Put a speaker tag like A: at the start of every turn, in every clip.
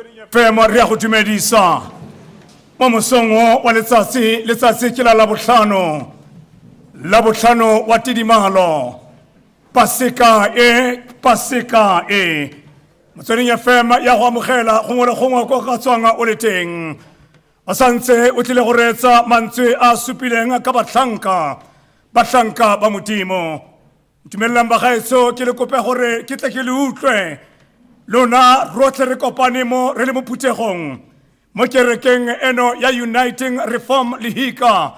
A: FM re ya go dumedisa mo mosong o wa letsatsi letsatsi ke la labotlhano labotlhano wa tidimalo paseka e paseka e motsweding fm ya go amogela gongwe le gongwe kwa ka tswang o le teng o santse o tlile go reetsa mantswe a supileng ka batlhanka batlhanka ba modimo ntumelelang bagaetsho ke le kope gore ke tle ke le utlwe lona rotlhe re kopane mo re le mo phuthegong mo kerekeng eno ya uniting reform lehika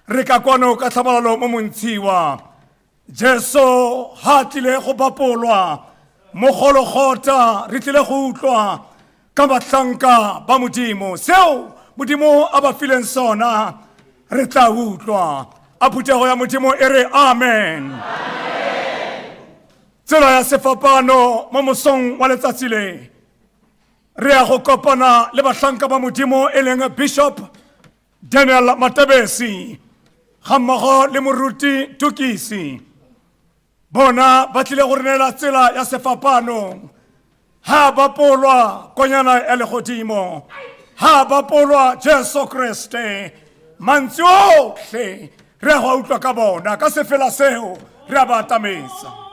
A: re ka kwano ka tlhamalalo mo montshiwa jesu ha tlile go bapolwa mo gologota re tlile go utlwa ka bahlanka ba modimo seo modimo a ba fileng sona re tla utlwa a phuthego ya modimo e re amen tsela ya sefapano mo mosong wa letsatsi le re ya go kopana le bahlanka ba modimo e leng bishop daniel matebesi ga mmogo le moruti tukisi bona ba tlile go re neela tsela ya sefapano ha bapolwa konyana ya legodimo ha bapolwa jesu kriste mantsi otlhe re a go a utlwa ka bona ka sefela seo re a ba atametsa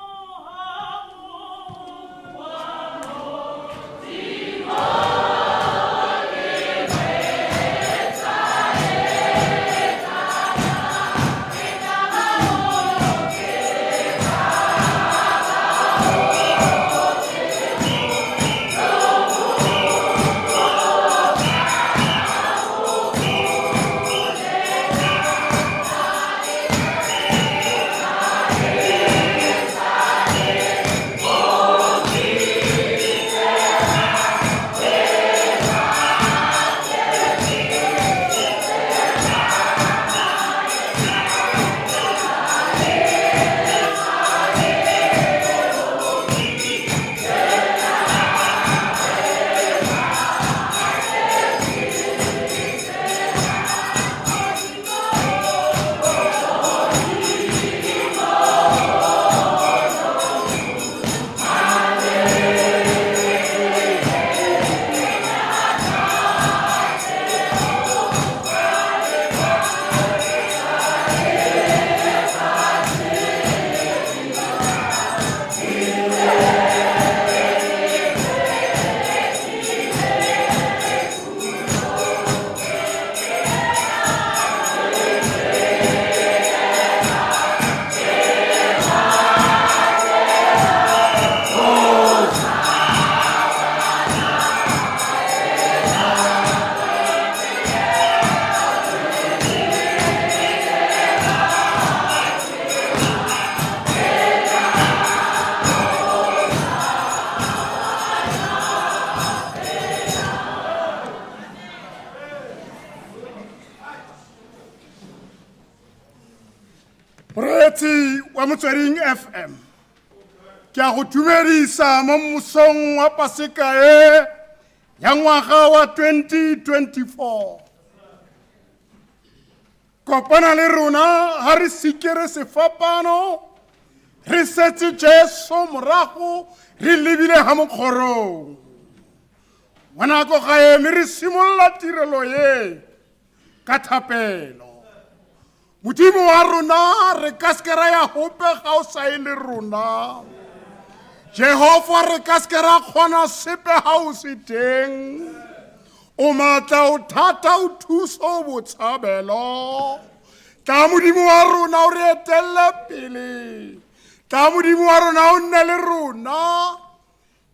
B: Moreetsi wa Motsweding FM ke a go dumedisa mo mosong wa paseka e ya ngwaga wa 2024 kopana le rona ga re sikere sefapano re setse jesu morago re lebile ga mokgorong mo nako ga eme re simolola tirelo ye ka thapelo modimo wa rona re ka seke ra ya gope ga o sa e le rona jehofa re ka seke ra kgona sepe ga o se teng o maatla o thata o thuso o botshabelo tla modimo wa rona o re etelele pele tla modimo wa rona o nne le rona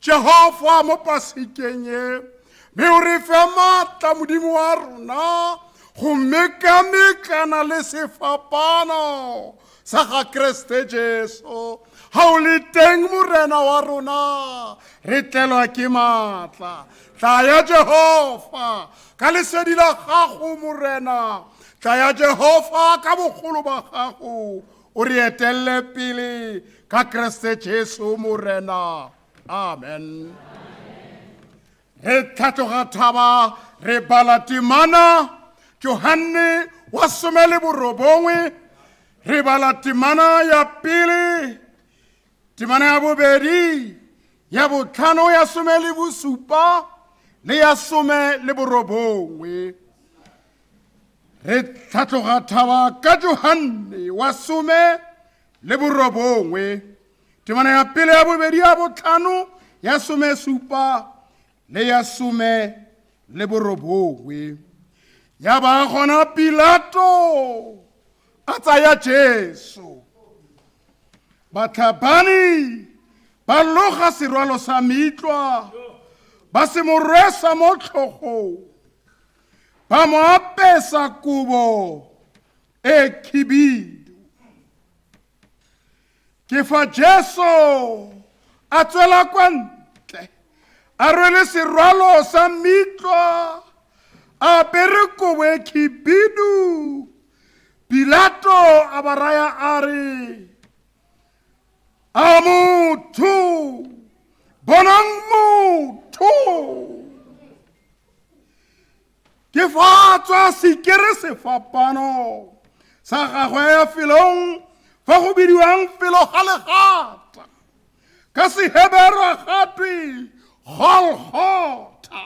B: Jehofa mo pasekeng ye mme o re fe maatla modimo wa rona go mekamekana le sefapano sa ga Kriste Jesu ga o le teng morena wa rona re tlelwa ke maatla tla ya Jehofa ka lesedi la gago morena tla ya Jehofa ka bogolo ba gago o re etelele pele ka Kriste Jesu morena amen re tlhatloga thaba re bala temana Johanne wa some le borobongwe re bala temana ya pele temana ya bobedi ya botlhano ya some le bosupa le ya 19. Re tlhatloga thaba ka Johanne wa 19, temana ya pele, ya bobedi, ya botlhano, ya 17 le ya 19. Ya ba gona Pilato a tsaya Jesu. Batlhabani ba loga serwalo sa metlwa, ba se mo rwesa mo tlhogong, ba mo apesa kobo e khibidu. Ke fa Jesu a tswela kwa ntle a rwele serwalo sa metlwa, a apere kobo e khibidu. Pilato a ba raya a re, a motho, bonang motho. Ke fa a tswa sikere sefapano sa gagwe ya felong fa go bidiwang felo ga legata, ka Sehebera gatwe Golgotha.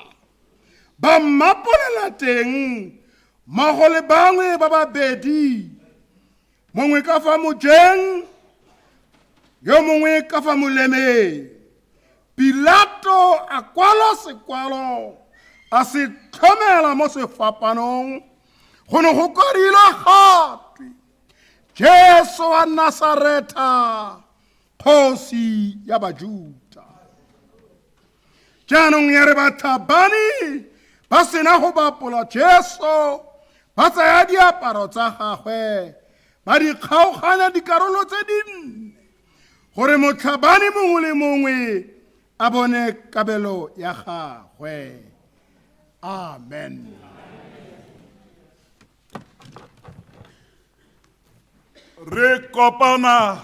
B: Ba mmapolela teng mmogo le bangwe ba babedi, mongwe ka fa mojeng, yo mongwe ka fa molemeng. Pilato a kwala sekwalo a se tlhomela mo sefapanong. Go ne go kwadilwe gatwe, Jesu wa Nasaretha, kgosi ya Bajuta. Jaanong ya re batlhabani ba sena go bapola Jesu, ba tsaya diaparo tsa gagwe, ba di kgaoganya dikarolo tse dinne, gore motlhabani mongwe le mongwe a bone kabelo ya gagwe. Amen.
C: Re kopana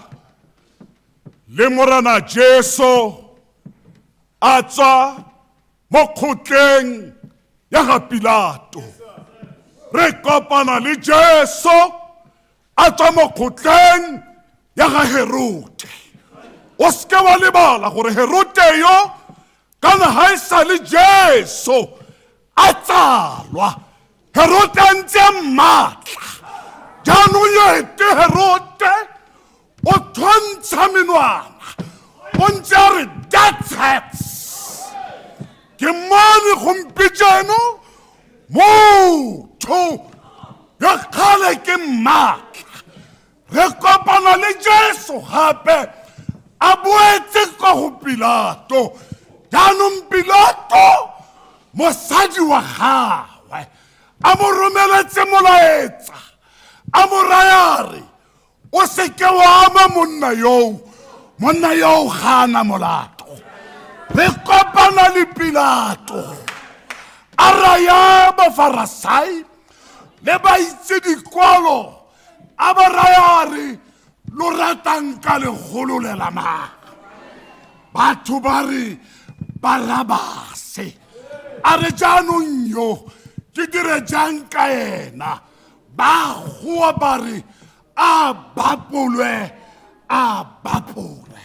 C: le Morena Jesu a tswa mo kgotleng ya ga Pilato. Re kopana le Jesu a tswa mo kgotleng ya ga Herode. O seke wa lebala gore Herode yo kana ga e sa le Jesu a tsalwa, Herode a ntse a mmatla. Jaanong ete Herode o thwantsha menwana, o ntse a re that's it, ke mane gompieno motho yo kgale ke mmatla. Re kopana le Jesu gape a boetse kwa go Pilato. Jaanong Pilato, mosadi wa gagwe a mo romeletse molaetsa, a mo raya re, o seke wa ama monna yoo, monna yoo ga ana molato. Re kopana le Pilato a raya Bafarasai le baitse dikwalo, a ba raya re, lo ratang ka legololela mang? Batho ba re Barabase. A re, jaanong yo ke dire jang ka ena? Ba goa ba re, a bapolwe, a bapolwe.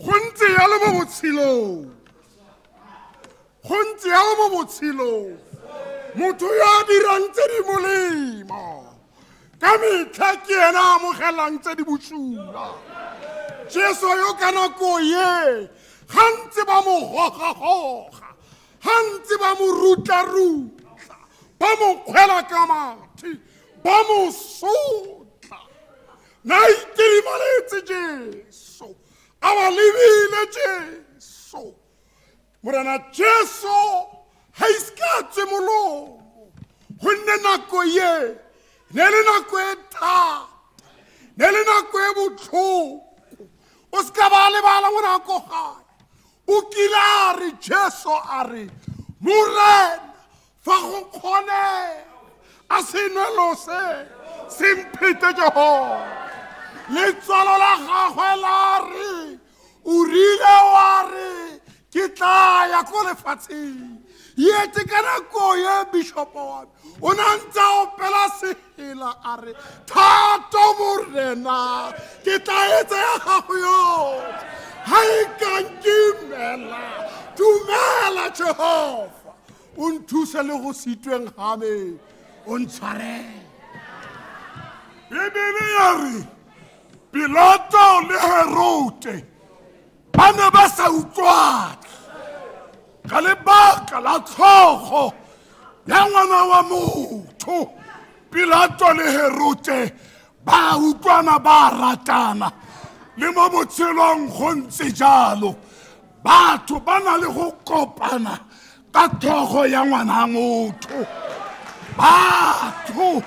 B: Go ntse yalo mo botshelong, go ntse yalo mo botshelong. Motho yo a dirang tse di molemo ka metlha ke ena a amogelang tse di bosula. Jesu yo ka nako ye ga ntse ba mo gogagoga, ga ntse ba mo rutla-rutla, ba mo kgwela ka mathe, ba mo sotla, na itidimaletse Jesu, a ba lebile Jesu. Morena Jesu ga ise a tswe molomo, gonne nako ye ne le nako e thata, ne le nako e botlhoko. O se ka ba lebala ngwana ko gae, o kile a re, Jesu a re, Morena, fa go kgonega, a senwelo se se mphete. Jehova, letswalo la gagwe la re, o rile wa re ke tla ya ko lefatsheng yete. Ka nako ye bishopo wa me o ne a ntse a opela sehela a re, thato Morena, ke tla etsa ya gago yotlhe. Ga e ka nkimela. Dumela Jehova, o nthuse le go sitweng ga me, o ntshwarele.
C: Bibele ya re Pilato le Herote ba ne ba sa utlwane ka lebaka la tlhogo ya ngwana wa motho. Pilato le Herote ba utlwana, ba ratana. Le mo botshelong go ntse jalo, batho ba na le go kopana ka tlhogo ya ngwana motho. Batho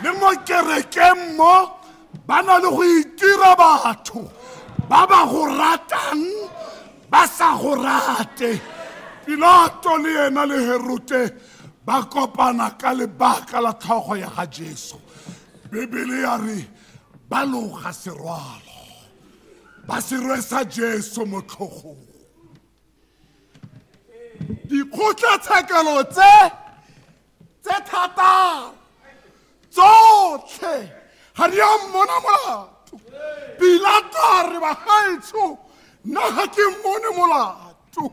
C: le mo kerekeng mo ba na le go itira batho ba ba go ratang ba sa go rate. Pilato le ena le Herote ba kopana ka lebaka la tlhogo ya ga Jesu. Bibele ya re ba loga serwalo, ba se rwesa Jesu mo tlhogong.
B: Dikgotlatshekelo tse thataro tsotlhe ga di a mmona molato. Pilato a re, bagaetsho, nna ga ke mmone molato.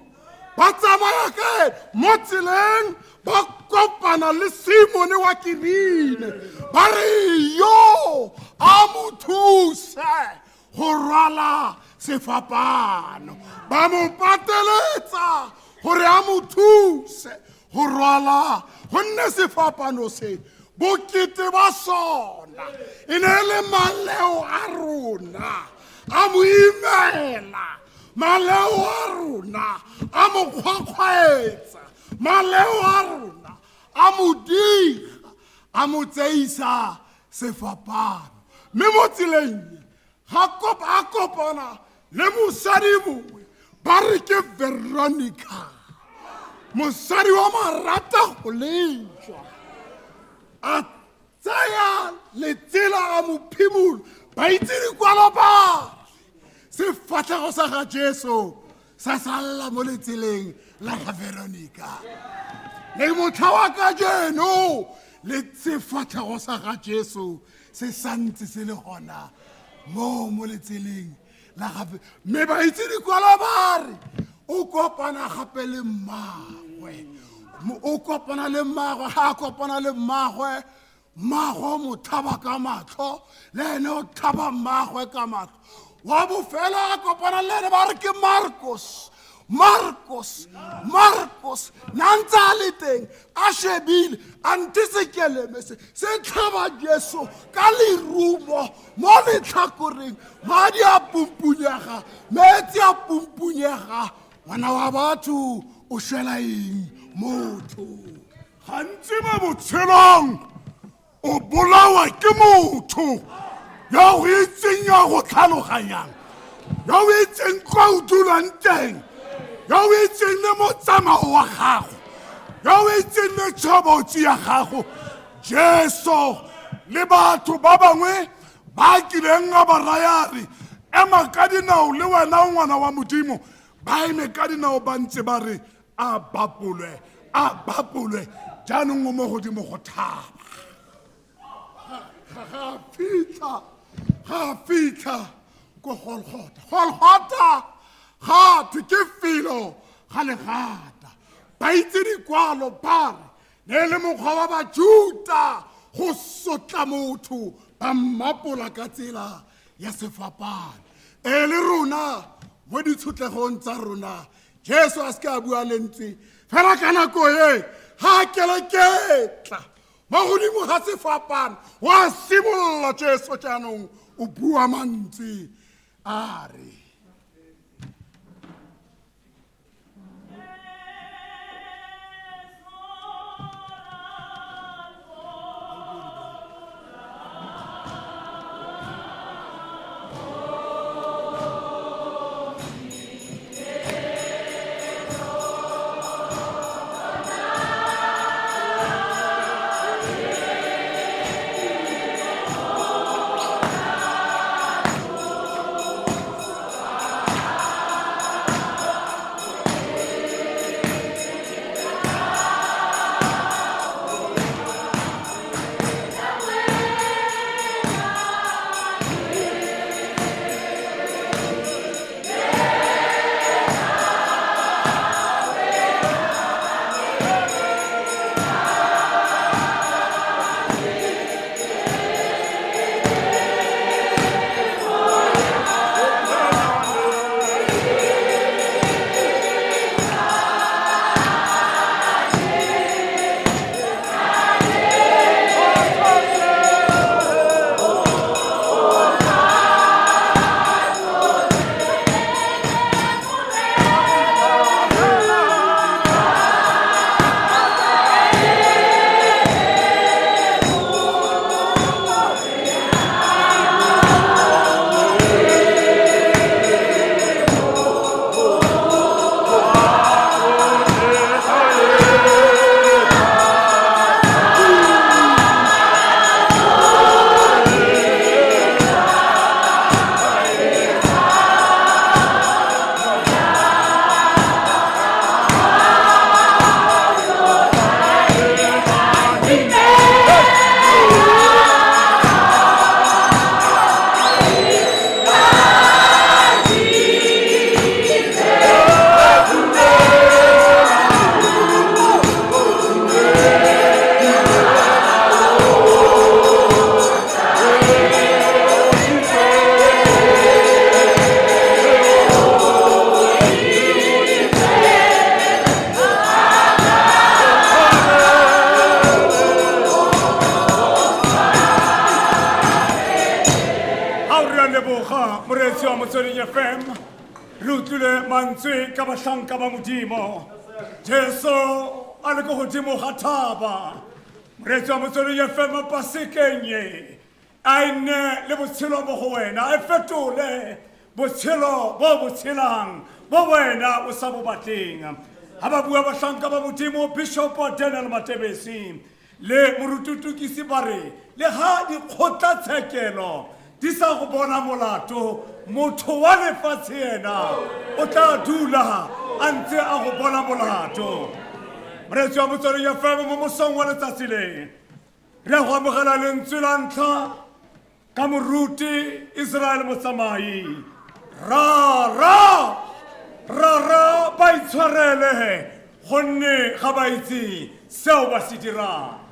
B: Ba tsamaya kae mo tseleng, ba kopana le Simone wa Kirene, ba re yo a mo thuse go rwala sefapano. Ba mo pateletsa gore a mo thuse go rwala, gonne sefapano se bokete ba sona e ne e le maleo a rona, a mo imela. Maleo a rona a mo kgwakgwaetsa, maleo a rona a mo diga, a mo tseisa sefapano. Mme mo tseleng ga a kopana le mosadi mongwe, ba re ke Veronica, mosadi wa marata go lejwa. A tsaya letsela a mo phimola. Ba itse dikwalo ba sefatlhego sa ga Jesu sa salla mo letseleng la ga Veronica. Le motlha wa kajeno le sefatlhego sa ga Jesu se santse se le gona mo mo letseleng la ga. Mme ba itse dikwalo ba re o kopana gape le mmagwe, o kopana le mmagwe. Ga a kopana le mmagwe, mmagwe o mo thaba ka matlho, le ene o thaba mmagwe ka matlho. Wa bofelo a kopana le ene, ba re ke Marcos. Marcos, Marcos, na ntse a le teng a shebile, a ntse sekeleme se se tlhaba Jesu ka lerumo mo letlhakoreng, madi a pumpunyega, metsi a pumpunyega. Ngwana wa batho o shwela eng motho?
C: Gantsi mo botshelong o bolawa ke motho yo go itseng, yo go tlhaloganyang, yo o itseng kwa o dulang teng, yo o itseng le motsamao wa gago, yo o itseng le tshobotsi ya gago. Jesu le batho ba bangwe ba kileng a ba raya re ema ka dinao le wena o ngwana wa Modimo, ba eme ka dinao ba ntse ba re a bapolwe, a bapolwe. Jaanong o mo godimo go thaba.
B: Ga fitlha, ga fitlha ko Golgotha. Golgotha ga thwe ke felo ga legata. Ba itse dikwalo ba re ne le mokgwa wa Bajuta go sotla motho, ba mmapola ka tsela ya sefapano. E le rona mo ditshotlegong tsa rona, Jesu a se ke a bua lentswe fela ka nako e ga a keleketla mo godimo ga sefapano, wa simolola Jesu jaanong o bua mantswe a re,
A: Leboga moreetsi wa Motsweding FM. Re utlwile mantswe ka bahlanka ba Modimo. Jesu a le ko godimo ga thaba. Moreetsi wa Motsweding FM Pasekeng ye. A e nne le botshelo mo go wena, a e fetole botshelo bo bo tshelang bo wena o sa bo batleng. Ha ba bua bahlanka ba Modimo Bishop Daniel Matebesi le morututukisi ba re le ha dikgotlatshekelo di sa go bona molato, motho wa lefatshe ena o tla dula a ntse a go bona molato. Moreetsi wa Motsweding FM mo mosong wa letsatsi le, re go amogela lentswe la ntlha ka moruti Israel Motsamai. Ra ra ra ra ba itshwarele gonne ga ba itse seo ba se dirang.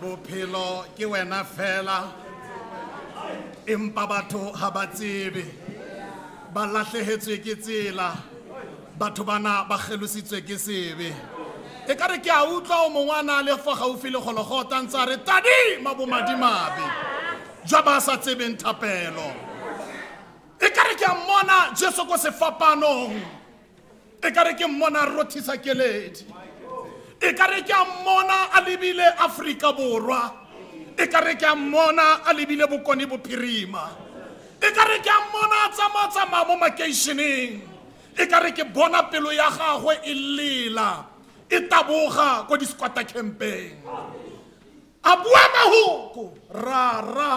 C: Bophelo ke wena fela, empa batho ha ba tsebe, ba lahlehetswe ke tsela, batho bana ba kgelositswe ke sebe. E ka re ke a utlwa o mongwe a na le fa gaufi le Gologota ntse a re tadi mabomadimabe jwa ba sa tsebeng thapelo. E ka re ke a mmona Jesu ko sefapanong, e ka re ke mmona a rothisa keledi, e ka re ke a mmona a lebile Afrika Borwa, e ka re ke a mmona a lebile Bokone Bophirima, e ka re ke a mmona a tsamaya-tsamaya mo makeisheneng, e ka re ke bona pelo ya gagwe e lela e taboga ko di-squatter campeng. A bua mahoko ra ra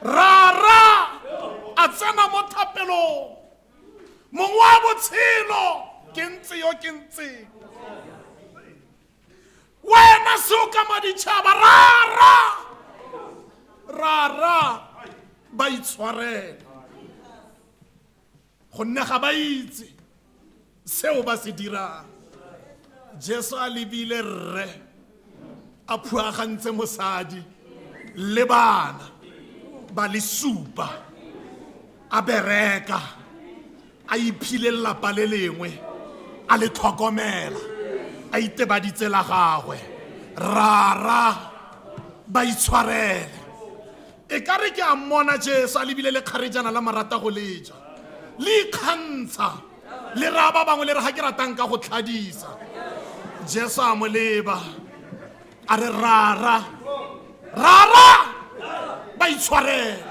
C: ra ra, a tsena mo thapelong, mongwe wa botshelo ke ntse yo ke ntse wena soka maditšhaba, ra ra ra ra ba itshwarele gonne ga ba itse seo ba se dirang. Jesu a lebile rre a phuagantse mosadi le bana ba le supa, a bereka a iphile lelapa le lengwe, a le tlhokomela, a itebaditse la gagwe. Ra ra ba itshwarele. E ka re ke a mmona Jesu a lebile le kgarejana la marata go leja, le ikgantsha le raya ba bangwe le re ga ke ratang ka go tlhadisa. Jesu a mo leba a re rara rara ba itshwarela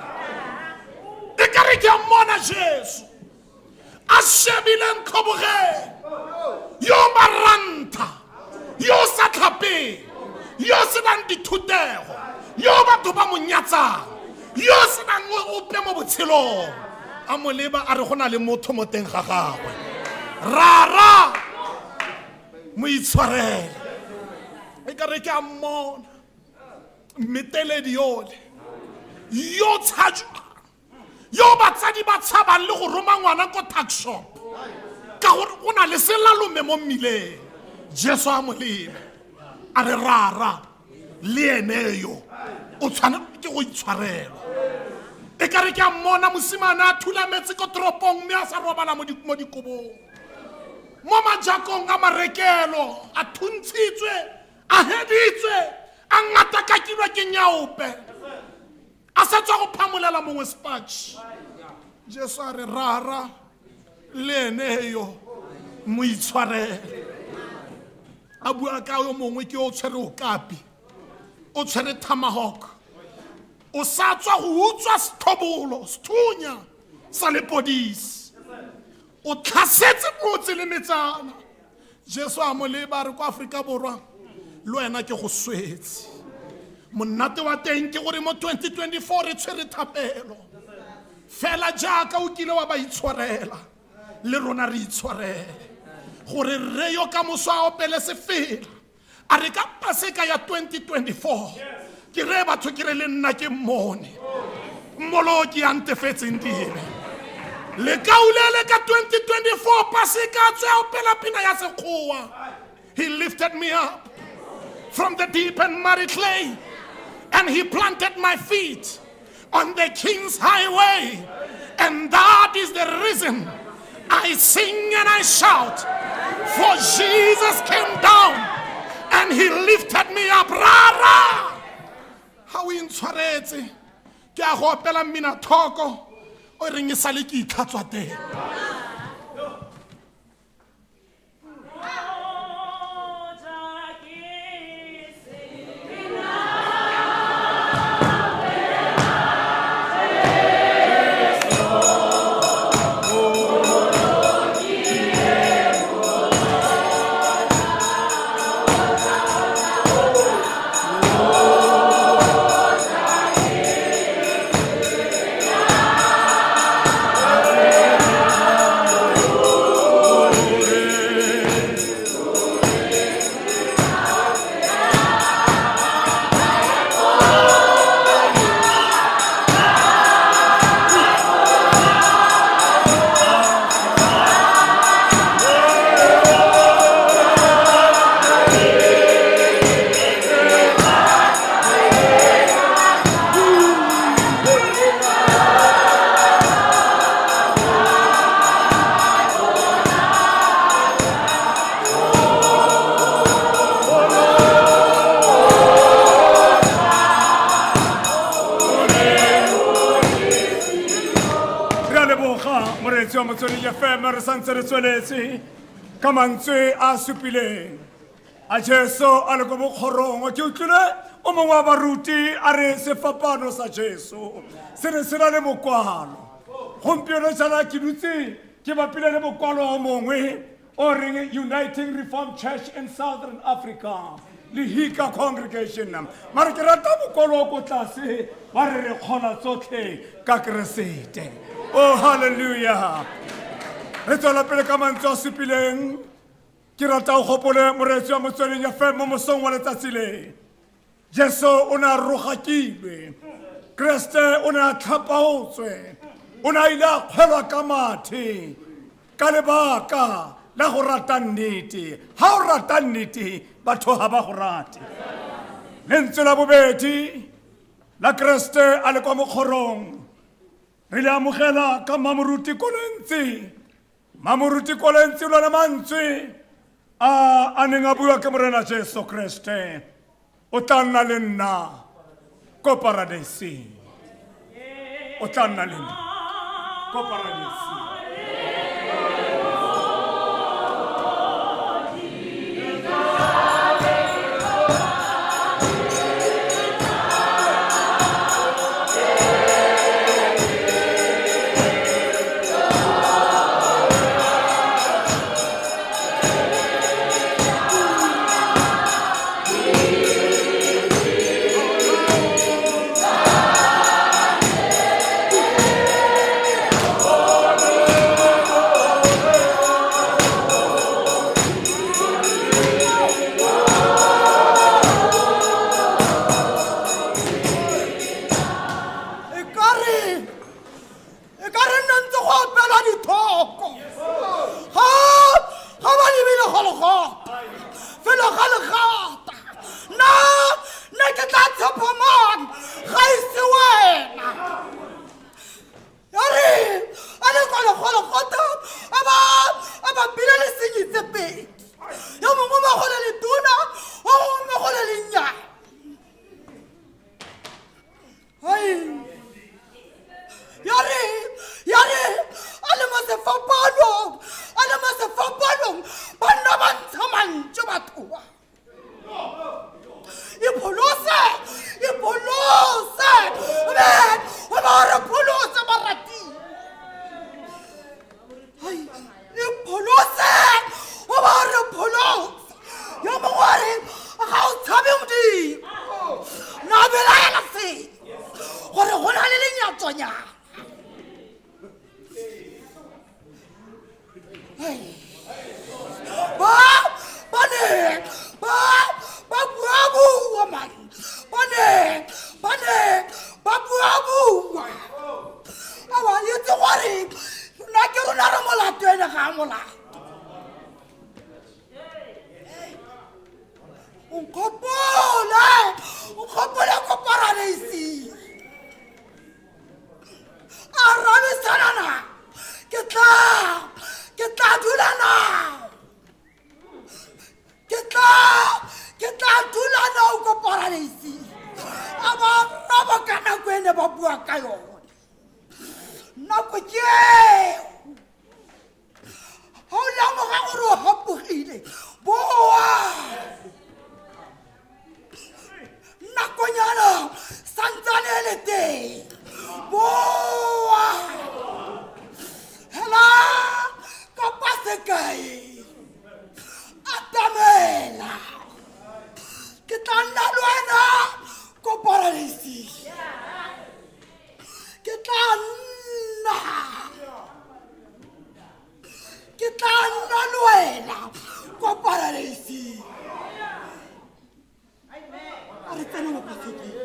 C: e ka re ke a mmona Jesu a shebileng tlhobogeng yo marantha yo sa tlhapeng yo senang dithutego yo batho ba mo nyatsang yo senang ope mo botshelong a mo leba a re go na le motho mo teng ga gagwe rara mo itshwarele e ka re ke a mmona mmeteledi yole yo tshajwang yo batsadi ba tshabang le go roma ngwana ko tuck shop ka gore go na le selalome mo mmileng. Jesu a mo leba a re rara le ene yo o tshwanetse ke go itshwarelwa. E ka re ke a mmona mosimane a thulametse ko toropong mme a sa robala mo dikobong mo majakong a marekelo a thuntshitswe a heditswe a ngatakakilwe ke nyaope a sa tswa go phamolela mongwe spatch. Jesu a re rara le ene yo mo itshwarele. A bua ka yo mongwe ke o tshwere okapi o tshwere tomahawk o sa tswa go utswa sethobolo sethunya sa lepodisi o tlhasetse motse le metsana. Jesu a mo leba a re kwa Aforika Borwa le wena ke go swetse. Monate wa teng ke gore mo 2024 re tshwere thapelo fela jaaka o kile wa ba itshwarela le rona re itshwarele gore rre yo ka moso a opele sefela a re ka paseka ya 2024 ke re batho ke re le nna ke mmone mmoloki ya ntefetseng dibe lekaulele ka 2024 paseka a tswe a opela pina ya sekgowa. He lifted me up from the deep and muddy clay and he planted my feet on the king's highway, and that is the reason I sing and I shout, for Jesus came down and he lifted me up. Rara ha o intshwaretse ke a go opela mmina thoko o reng e sale ke itlhatswa teng.
A: Motsweding FM re santse re tsweletse ka mantswe a supileng a Jesu a le ko bokgorong. Ke utlwile o mongwe wa baruti a re sefapano sa Jesu se ne se na le mokwalo. Gompieno jaana ke dutse ke bapile le mokwalo o mongwe o reng Uniting Reformed Church in Southern Africa le Hika Congregation. Mare ke rata mokwalo o ko tlase ba re re kgona tsotlhe ka Keresete. Oh, hallelujah. Re tswela pele ka mantswe a supileng. Ke rata o gopole moreetsi wa Motsweding FM mo mosong wa letsatsi le. Jesu o ne a rogakilwe, Kreste o ne a tlhapaotswe, o ne a ile a kgwelwa ka mathe ka lebaka la go rata nnete. Ha o rata nnete batho ga ba go rate. Lentswe la bobedi la Kreste a le kwa mokgorong re le amogela ka Mamoruti Kolentsi. Mamoruti Kolentsi o lona mantswe a a neng a bua ke Morena Jesu Kreste, o tla nna le nna ko paradiseng. O tla nna le nna ko paradiseng.
D: bapile le senyi tse pedi. Yo mongwe mo go le letona, o mongwe mo go le lennyane. Ai. Ya re, a le mo sefapanong, a le mo sefapanong, banna ba ntsha mantšu batho ba. Ipholose, ipholose, o ba re pholose barati. Ai, ipholose, o ba re pholose. Yo mongwe a re, ga o tshabe Modimo. Na belaela se, gore go na le lenyatsonyana. Ba ba ne ba ba bua man. Ba ne ba bua. Awa itse gore nna ke rona re molato ene ga a molato. Nkgopole ko paradeising. A rabisana na, ke tla dula nao. Ke tla dula nao ko paradeising. A ba raba ka nako e ne ba bua ka yone. Nako ke eo. Ha o lemoga gore o hapogile, boa. Nakonyana santsane e le teng. Boa. Hela ka pasekae. Atamela. Ke tla nna le wena ko paradeising. Ke tla nna. Ke tla nna le wena ko paradeising. A re tsene mo pasekeng.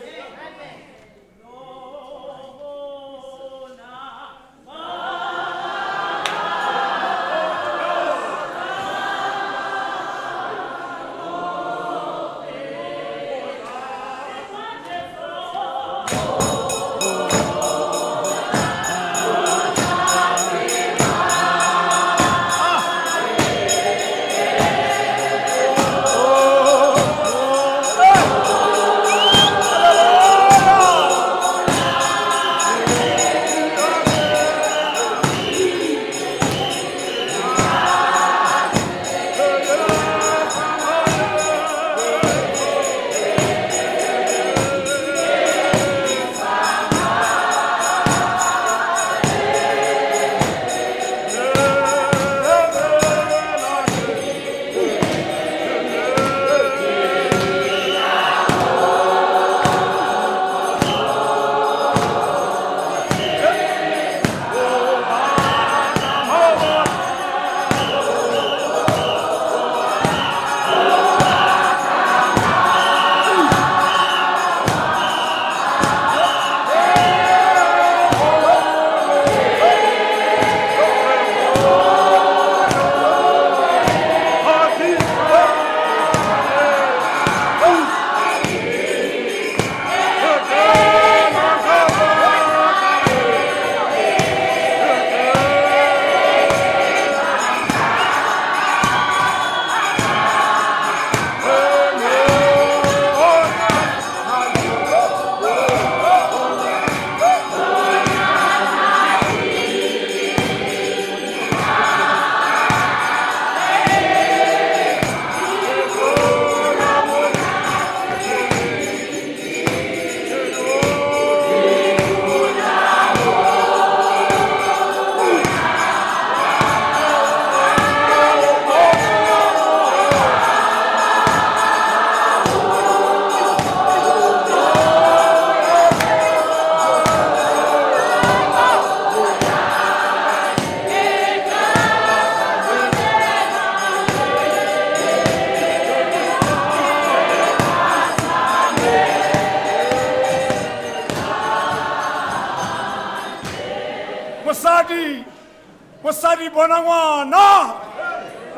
A: Mosadi bona ngwana.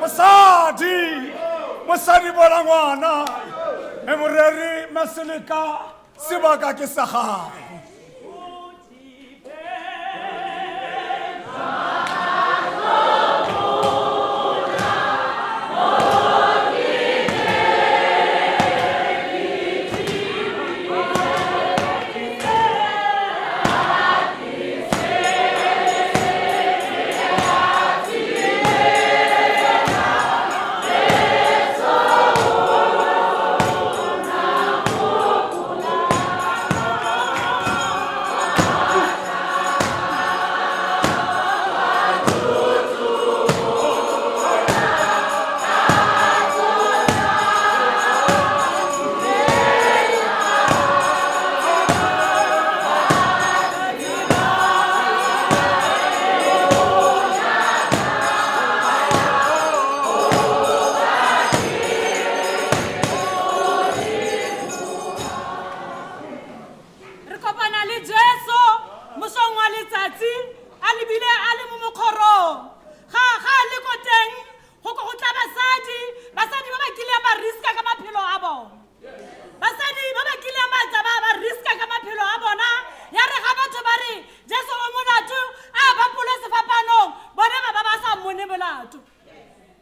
A: Mosadi bona ngwana. E moreri Maseleka sebaka ke sa gago.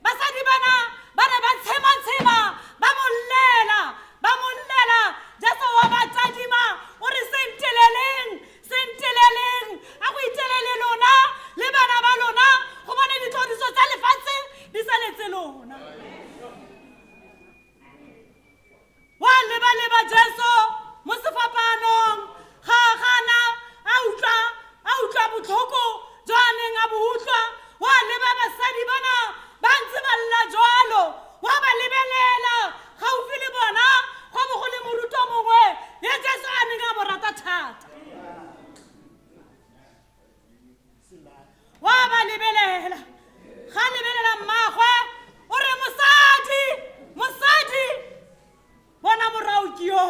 E: Basadi bana ba ne ba tshema-tshema, ba mo llela, ba mo llela. Jesu wa ba tadima, o re se nteleleng, se nteleleng, a go itelele lona le bana ba lona, gobane ditlhoriso tsa lefatshe di saletse lona. Wa leba-leba Jesu mo sefapanong, ga a gana, a utlwa, a utlwa botlhoko jo a neng a bo utlwa. Wa leba basadi bana ba ntse ba lla jalo, wa ba lebelela gaufi le bona go bo go le morutwa mongwe ye Jesu a neng a mo rata thata. Wa ba lebelela, ga lebelela mmagwe, o re mosadi, mosadi, bona morao ke yo.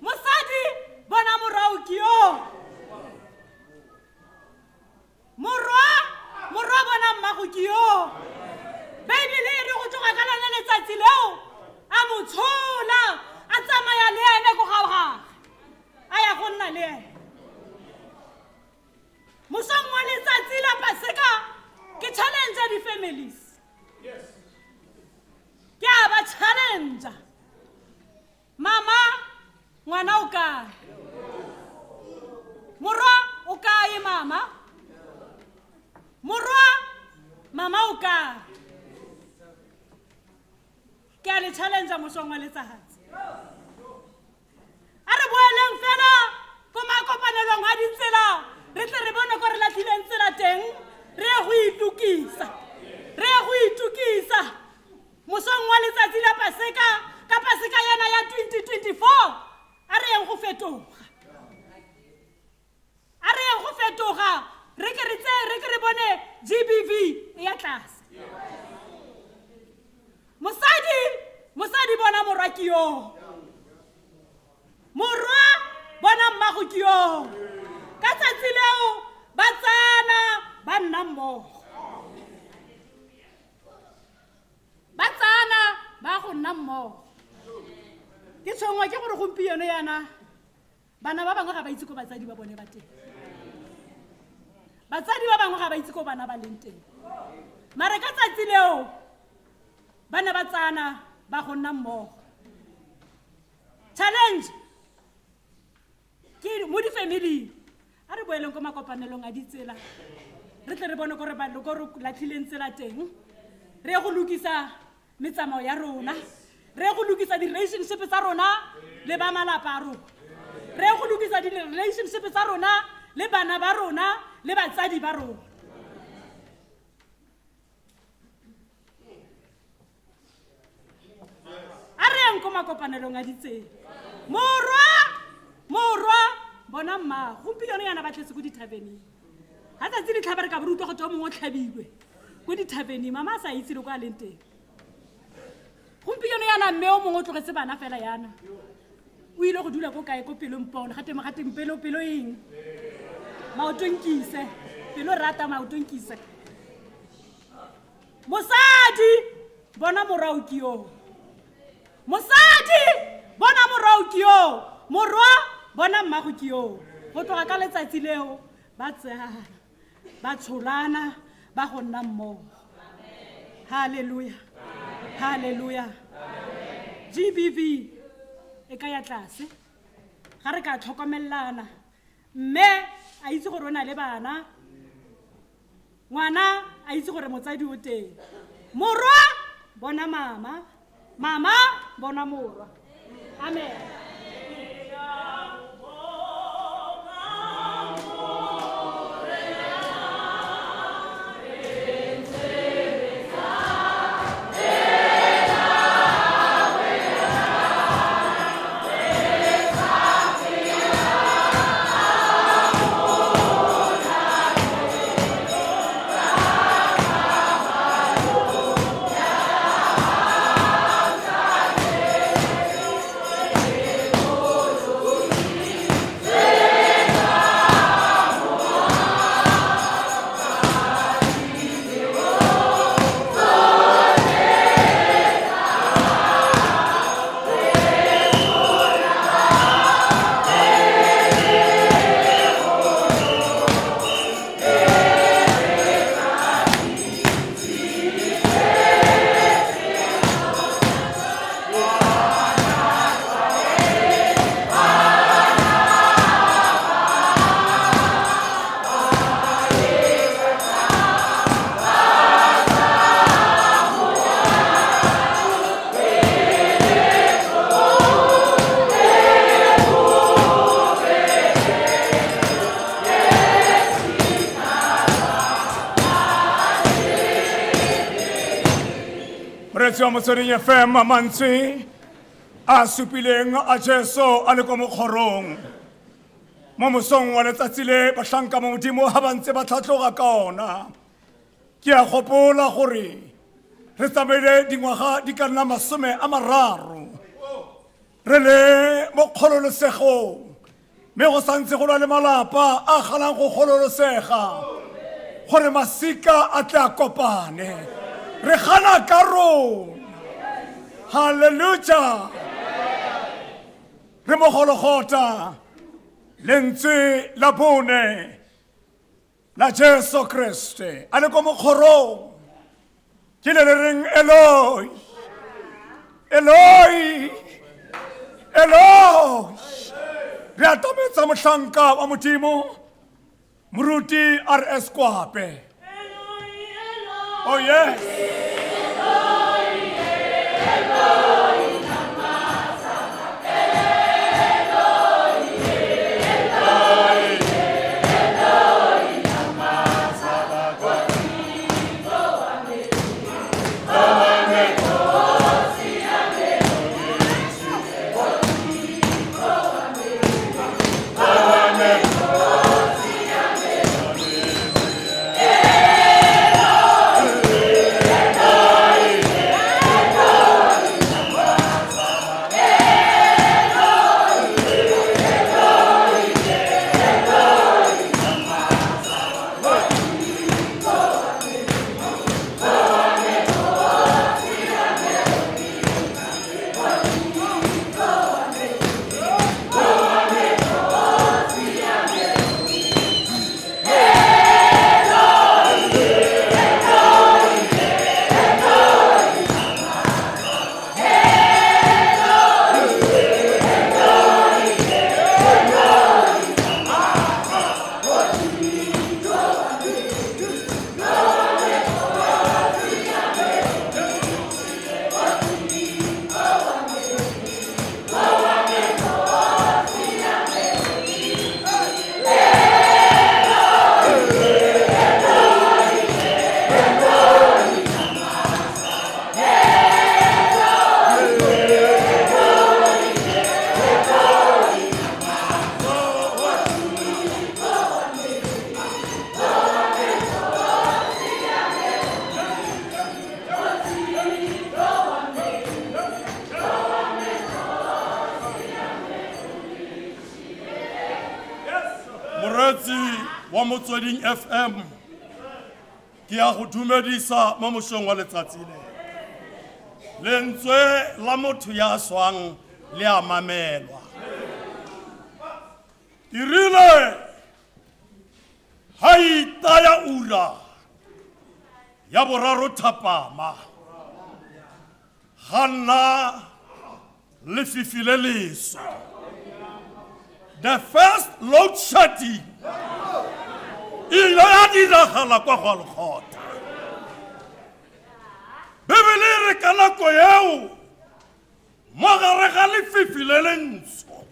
E: Mosadi, bona morao ke yo. Morwa, morwa bona mmago ke yo. Beibele e re go tloga ka lone letsatsi leo, a mo tshola, a tsamaya le ene ko ga gagwe, a ya go nna le ene. Mosong wa letsatsi la Paseka, ke challenge di-families. Ke a ba challenge. Mama, ngwana o kae? Morwa o kae, mama? Morwa, mama o kae? Ke a le challenge mosong wa letsatsi. A re boeleng fela ko makopanelong a ditsela, re tle re bone ko re latlhileng tsela teng, re ye go itokisa. Re ye go itokisa. Mosong wa letsatsi la Paseka, ka Paseka yana ya 2024, a re yeng go fetoga. A re yeng go fetoga, re ke re tseye, re ke re bone GBV e ya tlase. Mosadi, mosadi bona morwa ke yo. Morwa bona mmago ke yo. Ka tsatsi leo ba tsana ba nna mmogo. Ba tsana ba go nna mmogo. Ke tshwenngwa ke gore gompieno yana bana ba bangwe ga ba itse ko batsadi ba bone ba teng. Batsadi ba bangwe ga ba itse ko bana ba leng teng. Mare ka tsatsi leo ba ne ba tsana ba go nna mmogo. Challenge ke mo di-family, a re boeleng ko makopanelong a ditsela, re tle re bone ko re ba ko re latlhileng tsela teng, re ye go lokisa metsamao ya rona, re ye go lokisa di-relationship tsa rona le ba malapa a rona, re ye go lokisa di-relationship tsa rona le bana ba rona le batsadi ba rona. A re yeng ko makopanelong a ditsela. Morwa, morwa, bona mma, gompieno yana ba tletse ko dithaveneng. Ha tsatsi le tlhaba re ka bo re utlwa go twe o mongwe o tlhabilwe ko dithaveneng, mama a sa itse le kwa a leng teng. Gompieno yana mme o mongwe o tlogetse bana fela yana. O ile go dula ko kae, ko pelong pone, ga teng, ga teng, pelo, pelo eng? Maotonkise, pelo rata maotonkise. Mosadi, bona morao ke yo. Mosadi, bona morao ke yo. Morwa, bona mmago ke yo. Go tloga ka letsatsi leo, ba tseyana, ba tsholana, ba go nna mmogo. Hallelujah. Hallelujah. GBV e ka ya tlase. Ga re ka tlhokomelana. Mme a itse gore o na le bana. Ngwana a itse gore motsadi o teng. Morwa, bona mama. Mama, bona morwa. Amen.
A: Moreetsi wa Motsweding FM, mantswe a supileng a Jesu a le ko mokgorong mo mosong wa letsatsi le, batlhanka mo Modimo ga ba ntse ba tlhatloga ka ona. Ke a gopola gore re tsamaile dingwaga di ka nna 30 re le mo kgololosegong, mme go santse go na le malapa a galang go gololosega gore masika a tle a kopane. Re gana ka rona. Halleluja. Re mo Gologota, lentswe la bone la Jesu Kriste a le ko mokgorong ke le le reng Eloi, Eloi, Eloi. Re atametsa mohlanka wa Modimo, moruti RS Kwape. Oh yes.
C: Moreetsi wa Motsweding FM, ke ya go dumedisa mo mosong wa letsatsi le. Lentswe la motho ya swang le a mamelwa. E rile ha itaya ura ya boraro thapama, ga nna lefifi le leso. The first load shedding e ile ya diragala kwa Golgotha. Bibele e re ka nako eo mo gare ga lefifi le lentsho,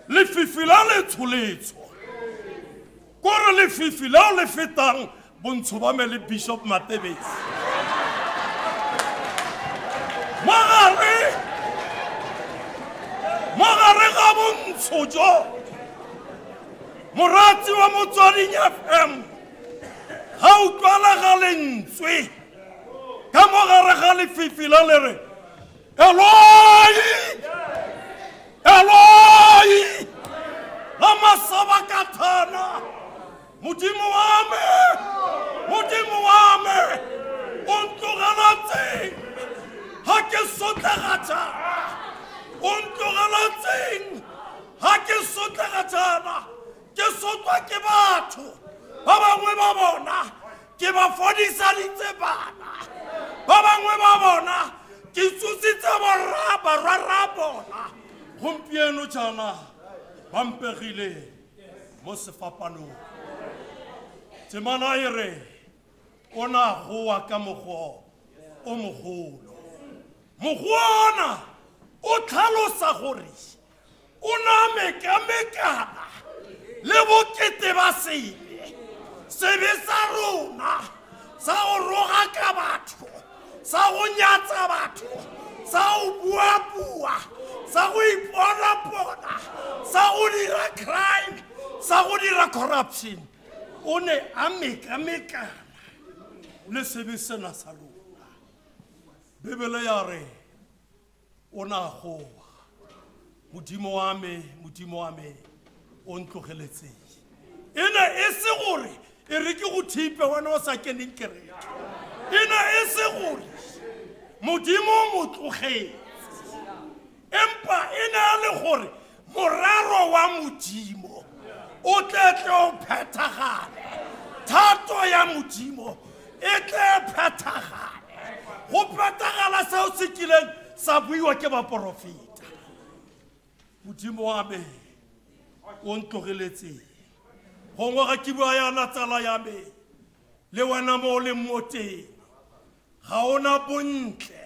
C: lefifi la letsholetsho, kore lefifi leo le fetang bontsho ba me le Bishop Matebesi. Mo gare ga bontsho jo, moratsi wa Motsweding FM ga utlwala ga lentswe ka mo gare ga lefifi la le re Eloi, Eloi, lama sabakthana. Modimo wa me, Modimo wa me, o ntlogeletseng ha ke sotlega jaana, o ntlogeletseng ha ke sotlega jaana, ke sotlwa ke batho ba bangwe ba bona ke ba fodisaditse bana, ba bangwe ba bona ke tsositse borra bona, gompieno jaana ba mpegile mo sefapanong. Temana e re o na goa ka mokgwa o mogolo. Mokgwa ona o tlhalosa gore o na mekamekana le bokete ba sebe, sebe sa rona sa go rogaka batho, sa go nyatsa batho sa go buabua sa go iponapona sa go dira crime sa go dira corruption o ne a mekamekana le sebe sena sa lona bibele ya re o ne a goa modimo wa me modimo wa me o ntlogeletseng e ne e se gore e re ke go thipe wena o sa keneng kereke e ne e se gore modimo o mo tlogetse empa e ne a le gore morero wa modimo o tle tle o phethagale thato ya modimo e tle phethagale go phethagala seo se kileng sa buiwa ke baporofeta modimo wa me o ntlogeletseng gongwe ga ke bua yana tsala ya me le wena mo o leng mo teng ga ona bontle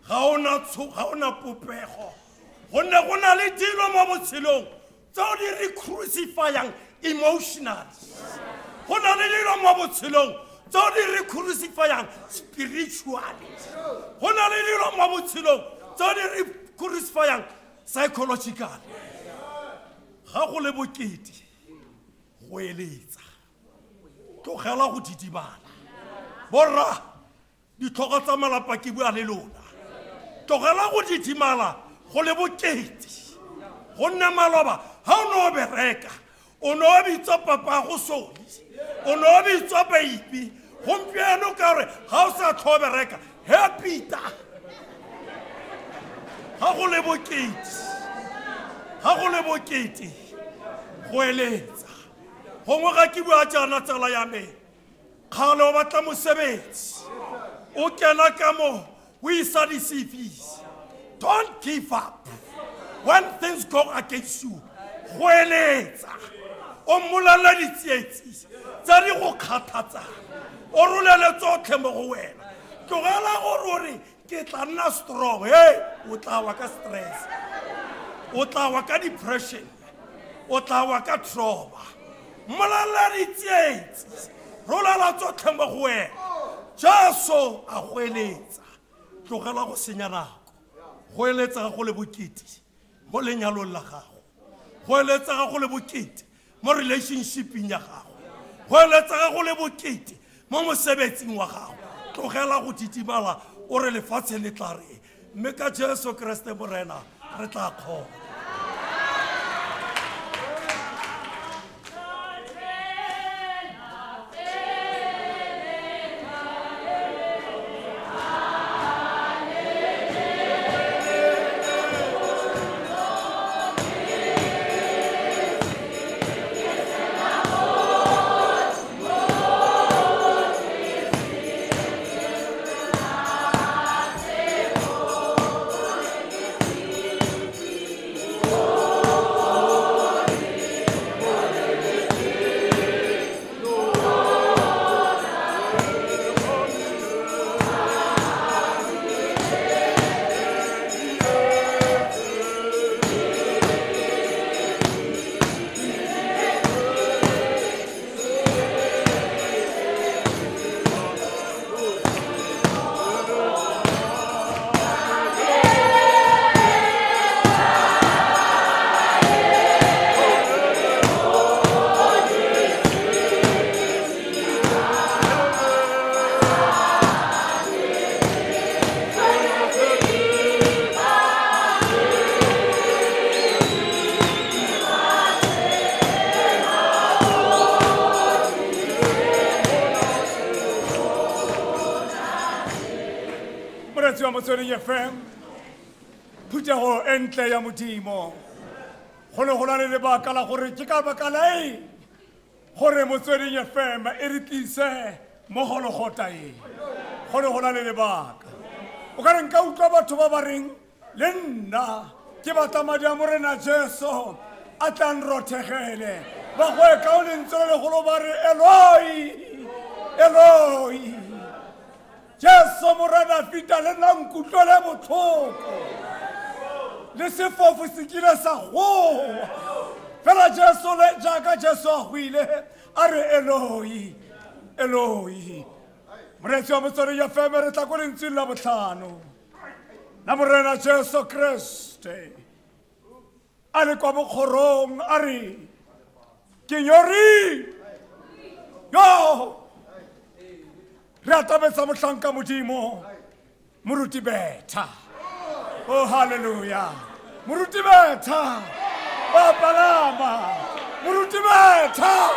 C: ga ona ga ona popego gonne go na le dilo mo botshelong tseo di re crucifyang emotionally go na le dilo mo botshelong tseo di re crucifyang spiritually go na le dilo mo botshelong tseo di re crucifyang psychologically ga go le bokete go eletsa tlogela go didibala borra ditlhogo tsa malapa ke bua le lona tlogela go didimala go le bokete gonne maloba ga o ne o bereka o ne o bitswa papa go sone o ne o bitswa baipi gompieno ka gore ga o sa tlho bereka he peter ga go le bokete ga go le bokete go eletsa gongwe ga ke bua jaana tsala ya me kgale o batla mosebetsi o kena ka mo o isa di-cvs don't give up when things go against you go eletsa o mmolelela ditsietsi tse di go kgathatsang o rolele tsotlhe mo go wena tlogela gore o re ke tla nna strong he o tla wa ka stress o tla wa ka depression o tla wa ka trauma mmolelela ditsietsi rolela tsotlhe mo go wena jesu a go eletsa tlogela go senya nako go eletsa ga go le bokete mo lenyalong la gago go eletsa ga go le bokete mo relationshipeng ya gago go eletsa ga go le bokete mo mosebetsing wa gago tlogela go titimala o re lefatshe le tla re mme ka jesu kreste morena re tla kgona
A: moretsi wa motsweding fm phuthego e ntle ya modimo go ne go na le lebaka la gore ke ka baka la eng gore motsweding fm e re tlise mo gologota e go ne go na le lebaka o ka re nka utlwa batho ba ba reng le nna ke batla madi a morena jesu a tlang rothegele ba goe ka o lentswe le legolo ba re eloi eloi jesu morena fita le nna nkutlwele botlhoko le sefofu se kile sa goa fela jesu le jaaka jesu a goile a re eloi eloi. Moreetsi wa Motsweding FM, re tla ko lentsweng la botlhano la Morena Jesu Kriste a le kwa bokgorong, a re ke nyorilwe. Yo, re atametsa mohlanka Modimo Moruti Betha. Oh, hallelujah. Moruti Betha ba palama. Moruti Betha.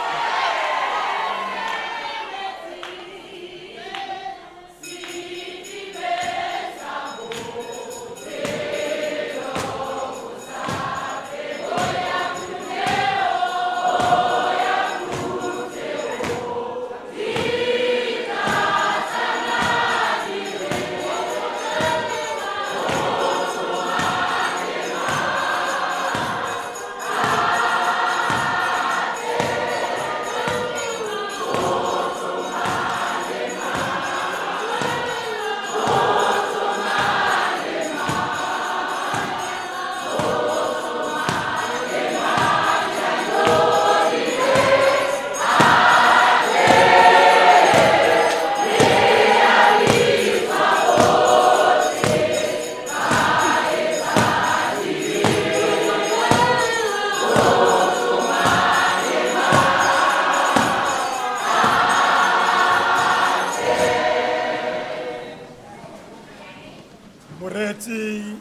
F: Moreetsi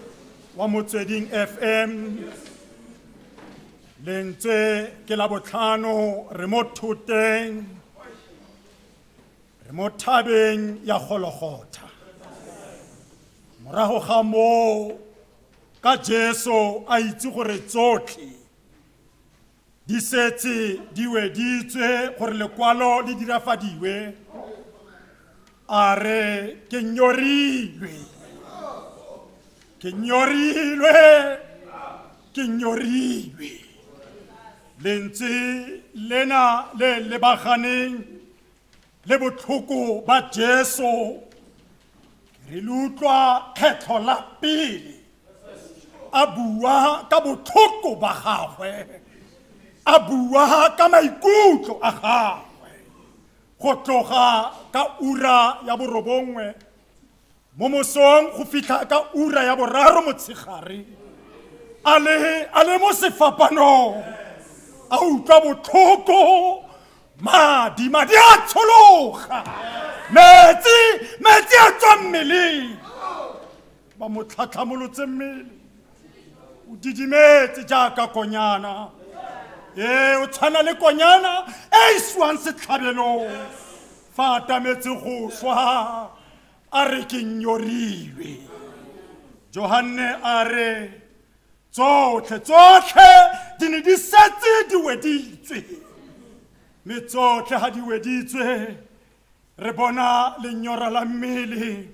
F: wa Motsweding FM, lentswe ke la botlhano, re mo thoteng, re mo thabeng ya Golgotha. Morago ga moo, ka Jesu a itse gore tsotlhe di setse di weditswe gore lekwalo le dirafadiwe, a re ke nyorilwe, ke nyorilwe, ke nyorilwe. Lentswe lena le lebaganeng le botlhoko ba Jesu, re le utlwa kgetlho la pele a bua ka botlhoko ba gagwe, a bua ka maikutlo a gagwe go tloga ka ura ya borobongwe mo mosong go fitlha ka ura ya boraro motshegare, a le mo sefapanong, a utlwa botlhoko, madi madi a tshologa, metsi metsi a tswa mmeleng, ba mo tlhatlhamolotse mmele, o didimetse jaaka konyana. Ee, o tshwana le konyana e isiwang setlhabelong fa a atametse go swa, a re ke nyorilwe. Johanne a re tsotlhe tsotlhe di ne di setse di weditswe, mme tsotlhe ga di weditswe re bona lenyora la mmele,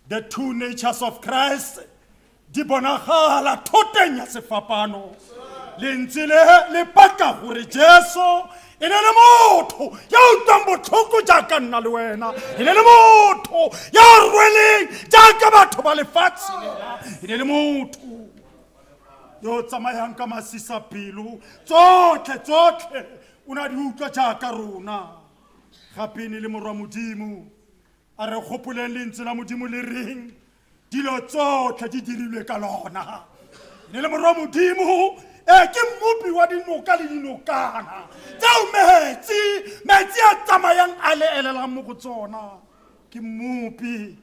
F: the two natures of Christ di bonagala thoteng ya sefapano. Lentswe le le paka gore Jesu e ne le motho ya utlwang botlhoko jaaka nna le wena, e ne le motho ya rweleng jaaka batho ba lefatshe lena, e ne le motho yo tsamayang ka masisapelo, tsotlhe tsotlhe o ne a di utlwa jaaka rona. Gape ne le morwa Modimo. A re gopoleng lentswe la Modimo le reng dilo tsotlhe di dirilwe ka lona. Ne le morwa Modimo, e ke mmopi wa dinoka le dinokana tseo metsi metsi a tsamayang a le elelang mo go tsona. Ke mmopi,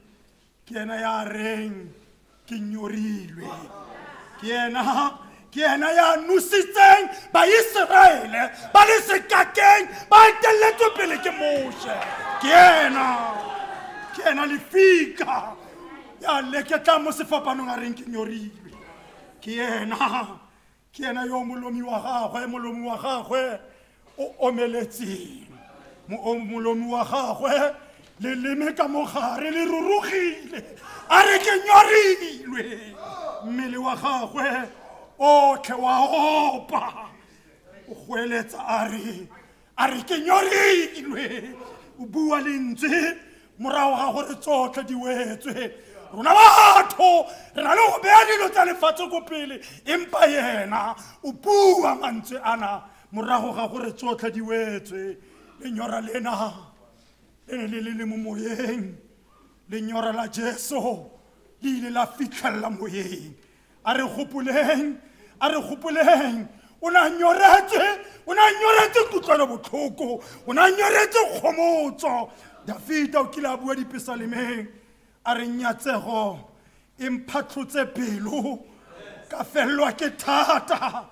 F: ke ena ya reng ke nyorilwe, ke ena ya nositseng Baiseraele ba le sekakeng ba eteletswe pele ke Moshe. Ke ena lefika ya leketlang mo sefapanong a reng ke nyorilwe. Ke ena yo molomi wa gagwe, molomi wa gagwe o omeletseng, molomi wa gagwe leleme ka mogare le rurugile, a re ke nyorilwe. Mmele wa gagwe otlhe wa opa, o goeletsa a re ke nyorilwe. O bua lentswe morago ga gore tsotlhe di wetswe. Rona batho re na le go beya dilo tsa lefatshe ko pele, empa yena o bua mantswe ana morago ga gore tsotlhe di wetswe. Lenyora lena Le ne le le le mo moyeng. Lenyora la Jesu le ile la fitlhelela moyeng. A re gopoleng, a re gopoleng. O ne a nyoretse, o ne a nyoretse kutlwelo botlhoko, o ne a nyoretse kgomotso. Dafita o kile a bua dipesalemeng, a re nyatsego e mphatlhotse pelo, ka felelwa ke thata.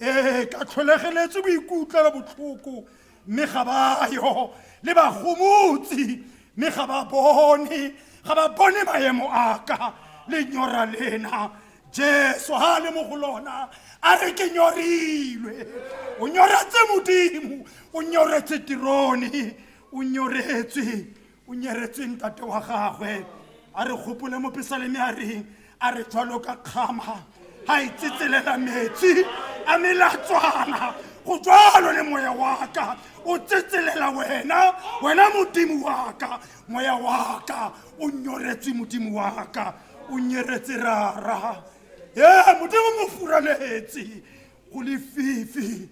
F: Ee, ka tlholegeletswe boikutlwelo botlhoko, mme ga ba yo, le bagomotsi, mme ga ba bone, ga ba bone maemo a ka, lenyora lena. Jesu ha a le mo go lona, a re ke nyorilwe. O nyoretse Modimo, o nyoretse terone, o nyoretswe, o nyeretswe ntate wa gagwe. A re gopole mo pesaleme a reng, a re jwalo ka kgama ha e tsetselela metsi a melatswana, go jwalo le moya wa ka o tsetselela wena, wena Modimo wa ka. Moya wa ka o nyoretse Modimo wa ka, o nyeretse rara. Ee, Modimo mo furaletse, go lefifi,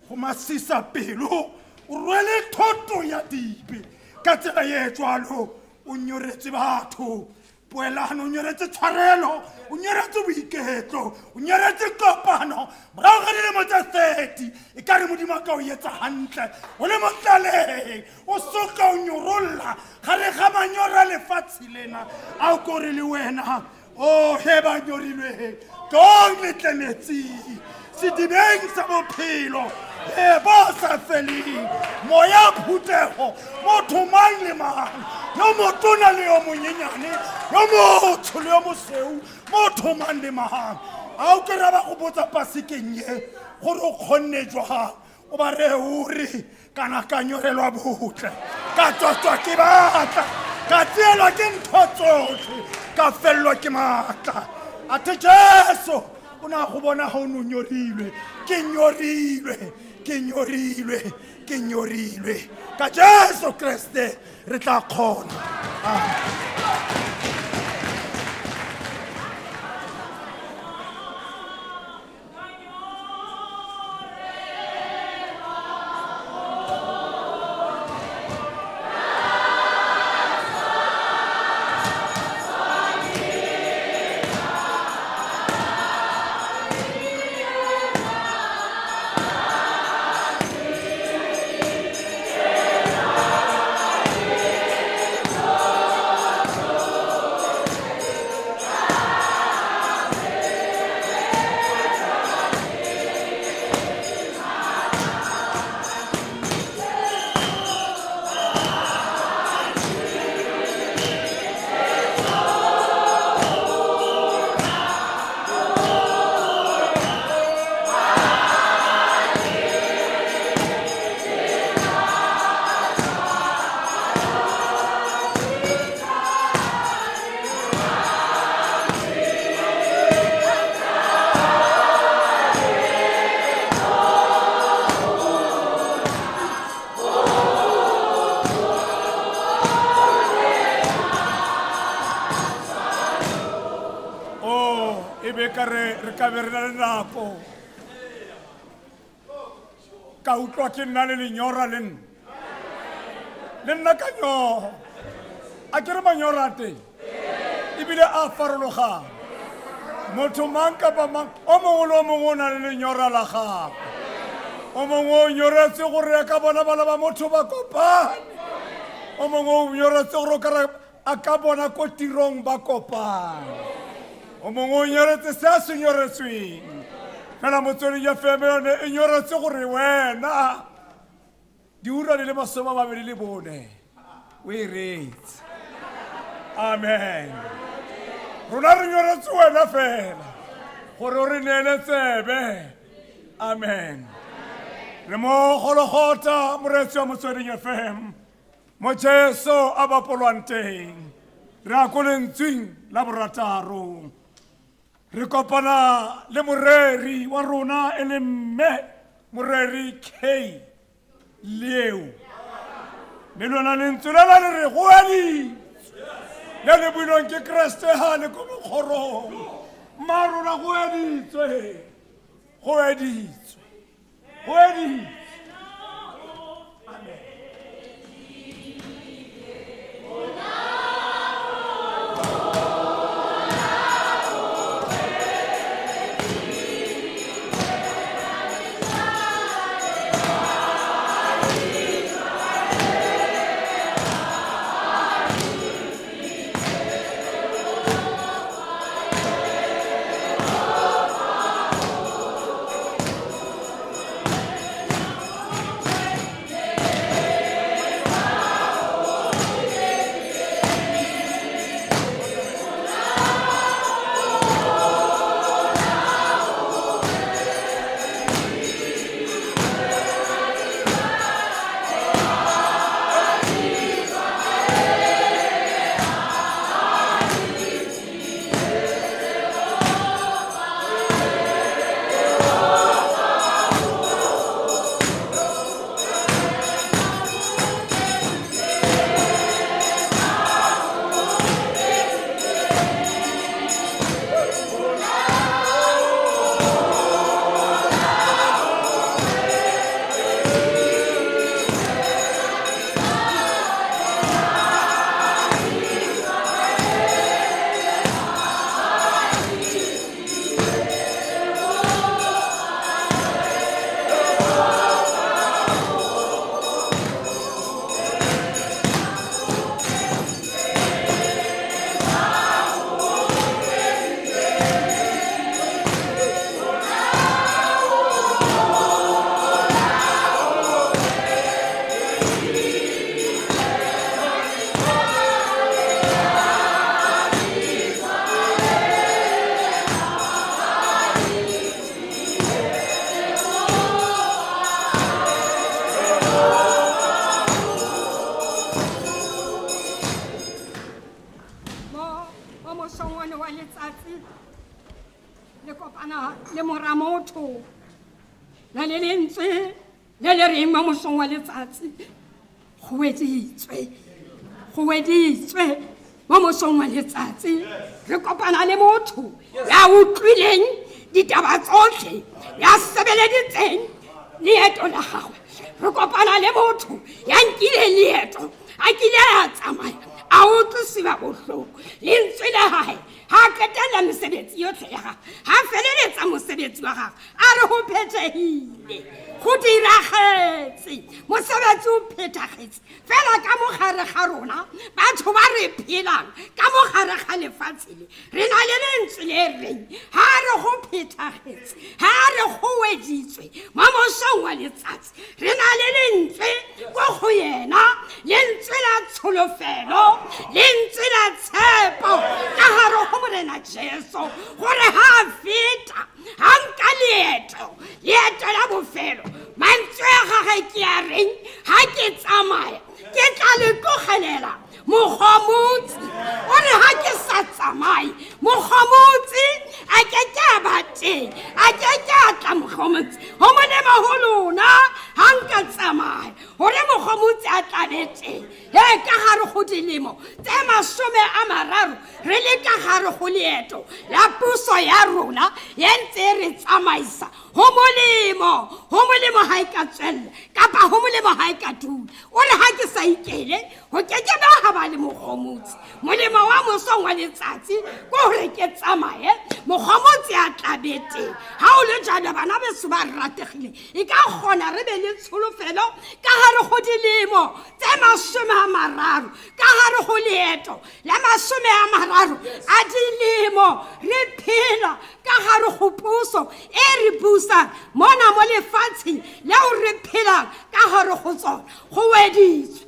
F: go masisa pelo, o rwele thoto ya dibe. Ka tsela ye jwalo o nyoretse batho poelano, o nyoretse tshwarelo, o nyoretse boiketlo, o nyoretse kopano. Morago ga dilemo tse 30, e ka re Modimo a ka o etsa hantle, o le mo tlaleng, o soka o nyorolla gare ga manyora lefatshe lena. A o kore le wena, o he ba nyorilweng, tlong le tle metsing, sedibeng sa bophelo, e bo sa feleng. Moya phuthego, motho mang le mang, yo motona le yo monyenyane, yo motsho le yo mosweu, motho mang le mang. A o ke ra ba go botsa pasekeng ye gore o kgonne jwang, o ba re o re kana ka nyorelwa botle, ka tswatswa ke batla, ka tseelwa ke ntho tsotlhe, ka fellwa ke maatla. Athe Jesu o ne a go bona ga o ne o nyorilwe. Ke nyorilwe, ke nyorilwe, ke nyorilwe. Ka Jesu Kriste re tla kgona. Amen. Ka be re na le nako. Ka utlwa ke nna le lenyora le nna. Le nna ka nyora. A ke re manyora a teng? Ebile a farologana. Motho mang kapa mang, o mongwe le o mongwe o na le lenyora la gagwe. O mongwe o nyoretse gore a ka bona bana ba motho ba kopane. O mongwe o nyoretse gore o ka re a ka bona ko tirong ba kopane. O mongwe o nyoretse se a se nyoretsweng. Fela Motsweding FM yone e nyoretse gore wena diura di le masome a mabedi le bone o e reetse. Amen. Rona re nyoretse wena fela gore o re neele tsebe. Amen. Re mo Gologotha, moreetsi wa Motsweding FM, mo Jesu a bapolwang teng. Re ya ko lentsweng la borataro. Re kopana le moreri wa rona e le mme moreri K Leo. Mme lona lentswe le la le re go editswe. Le le builweng ke Kreste ha le ko mokgorong. Mma rona go editswe. Go editswe. Go editswe. Amen.
G: mosong one wa letsatsi le kopana le mora motho na le lentswe le le reng mo mosong wa letsatsi go weditswe go weditswe mo mosong wa letsatsi re kopana le motho ya utlwileng ditaba tsotlhe ya sebeleditseng leeto la gagwe re kopana le motho ya nkileng leeto a kile a tsamaya a utlwisiwa botlhoko lentswe la gae ga a qetelela mesebetsi yotlhe ya gagwe ga a feleletsa mosebetsi wa gagwe a re go phethegile go diragetse mosebetsi o phethagetse fela ka mogare ga rona batho ba re phelang ka mogare ga lefatshe le re na le lentswe le reng ga re go phethagetse ga re go weditswe mo mosong wa letsatsi re na le lentswe ko go yena lentswe la tsholofelo lentswe la tshepo ka gare go morena jesu gore ga a feta ga nka leeto leeto la bofelo mantswe a gage ke a reng ga ke tsamaya ke tla le tlogelela mogomotsi o re ga ke sa tsamaye mogomotsi a ke ke a ba teng a ke ke a tla mogomotsi go molemo go lona ga nka tsamaya gore mogomotsi a tlabe teng e ka gare go dilemo tse masome a mararo re le ka gare go leeto la puso ya rona ye ntse re tsamaisa go molemo go molemo ga e ka tswelela kapa go molemo ga e ka dula o re ga ke sa ikele go keke ba ga ba le mogomotsi molemo wa mosong wa letsatsi ko gore ke tsamaye mogomotsi a tlabe teng ga o le jalo bana beso ba rategile e ka kgona re be le tsholofelo ka gare go dilemo tse masome a mararo ka gare go leeto la masome a mararo a dilemo re phela ka gare go puso e re busang mona mo lefatsheng leo re phelang ka gare go tsona go weditswe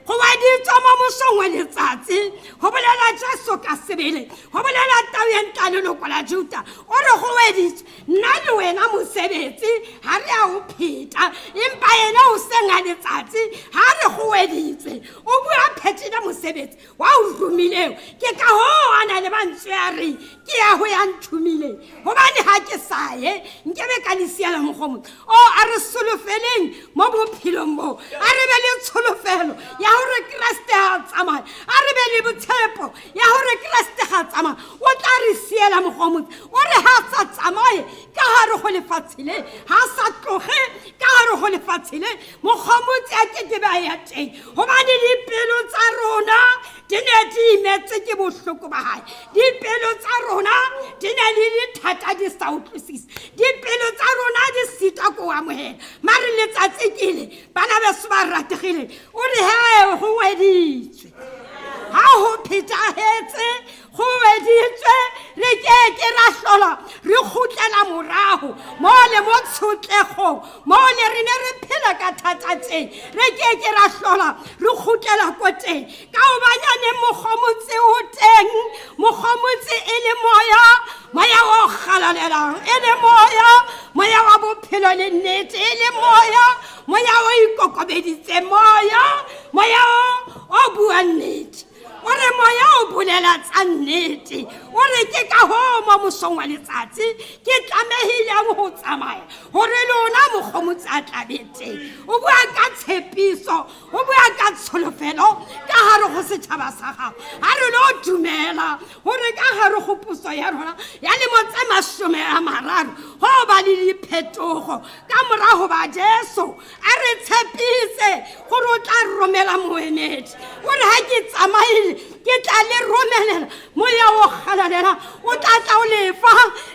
G: go weditswe mo mosong wa letsatsi go bolela jesu ka sebele go bolela tau ya ntla leloko la juta o re go weditswe nna le wena mosebetsi ga re a o pheta empa ena o seng a letsatsi ga re go weditswe o bua phethile mosebetsi wa o romileng ke ka hoo a na le mantswe a reng ke ya go ya nthomileng gobane ga ke sa ye nkebe ka lesiela mogomotsi o a re solofeleng mo bophelong bo a re be le tsholofelo ya gore keresete ga tsamaya a re be le botshepo ya gore keresete ga tsamaya o tla re siela mogomotsi o re ga sa tsamaye ka gare go lefatshe le ga sa tloge ka gare go lefatshe le mogomotsi a ke ke ba ya teng gobane dipelo tsa rona di ne di imetse ke bohloko ba gae dipelo tsa rona di ne le dithata di sa utlwisise dipelo tsa rona di sita ko amogela mare letsatsi kele bana beso ba rategile o re he go weditswe ga go phethagetse go weditswe re ke ke ra hlola re kgutlela morago mo le mo tshotlegong mo le re ne re phela ka thata teng re ke ke ra hlola re kgutlela ko teng ka gobanyane mogomotse o teng mogomotse e le moya moya o galalelang e le moya moya wa bophelo le nnete e le moya moya o ikokobeditse moya moya o buang nnete o re moya o bolela tsa nnete o re ke ka hoo mo mosong wa letsatsi ke tlamehileng go tsamaya gore lona mogomotsi a tlabe teng o bua ka tshepiso o bua ka tsholofelo ka gare go setšhaba sa gago ga re lo dumela gore ka gare go puso ya rona ya lemo tse masome a mararo go ba le diphetogo ka morago ba jesu a re tshepise gore o tla romela moemedi o re ga ke tsamaile ke tla le romelela moya o galalela o tla tla o lefa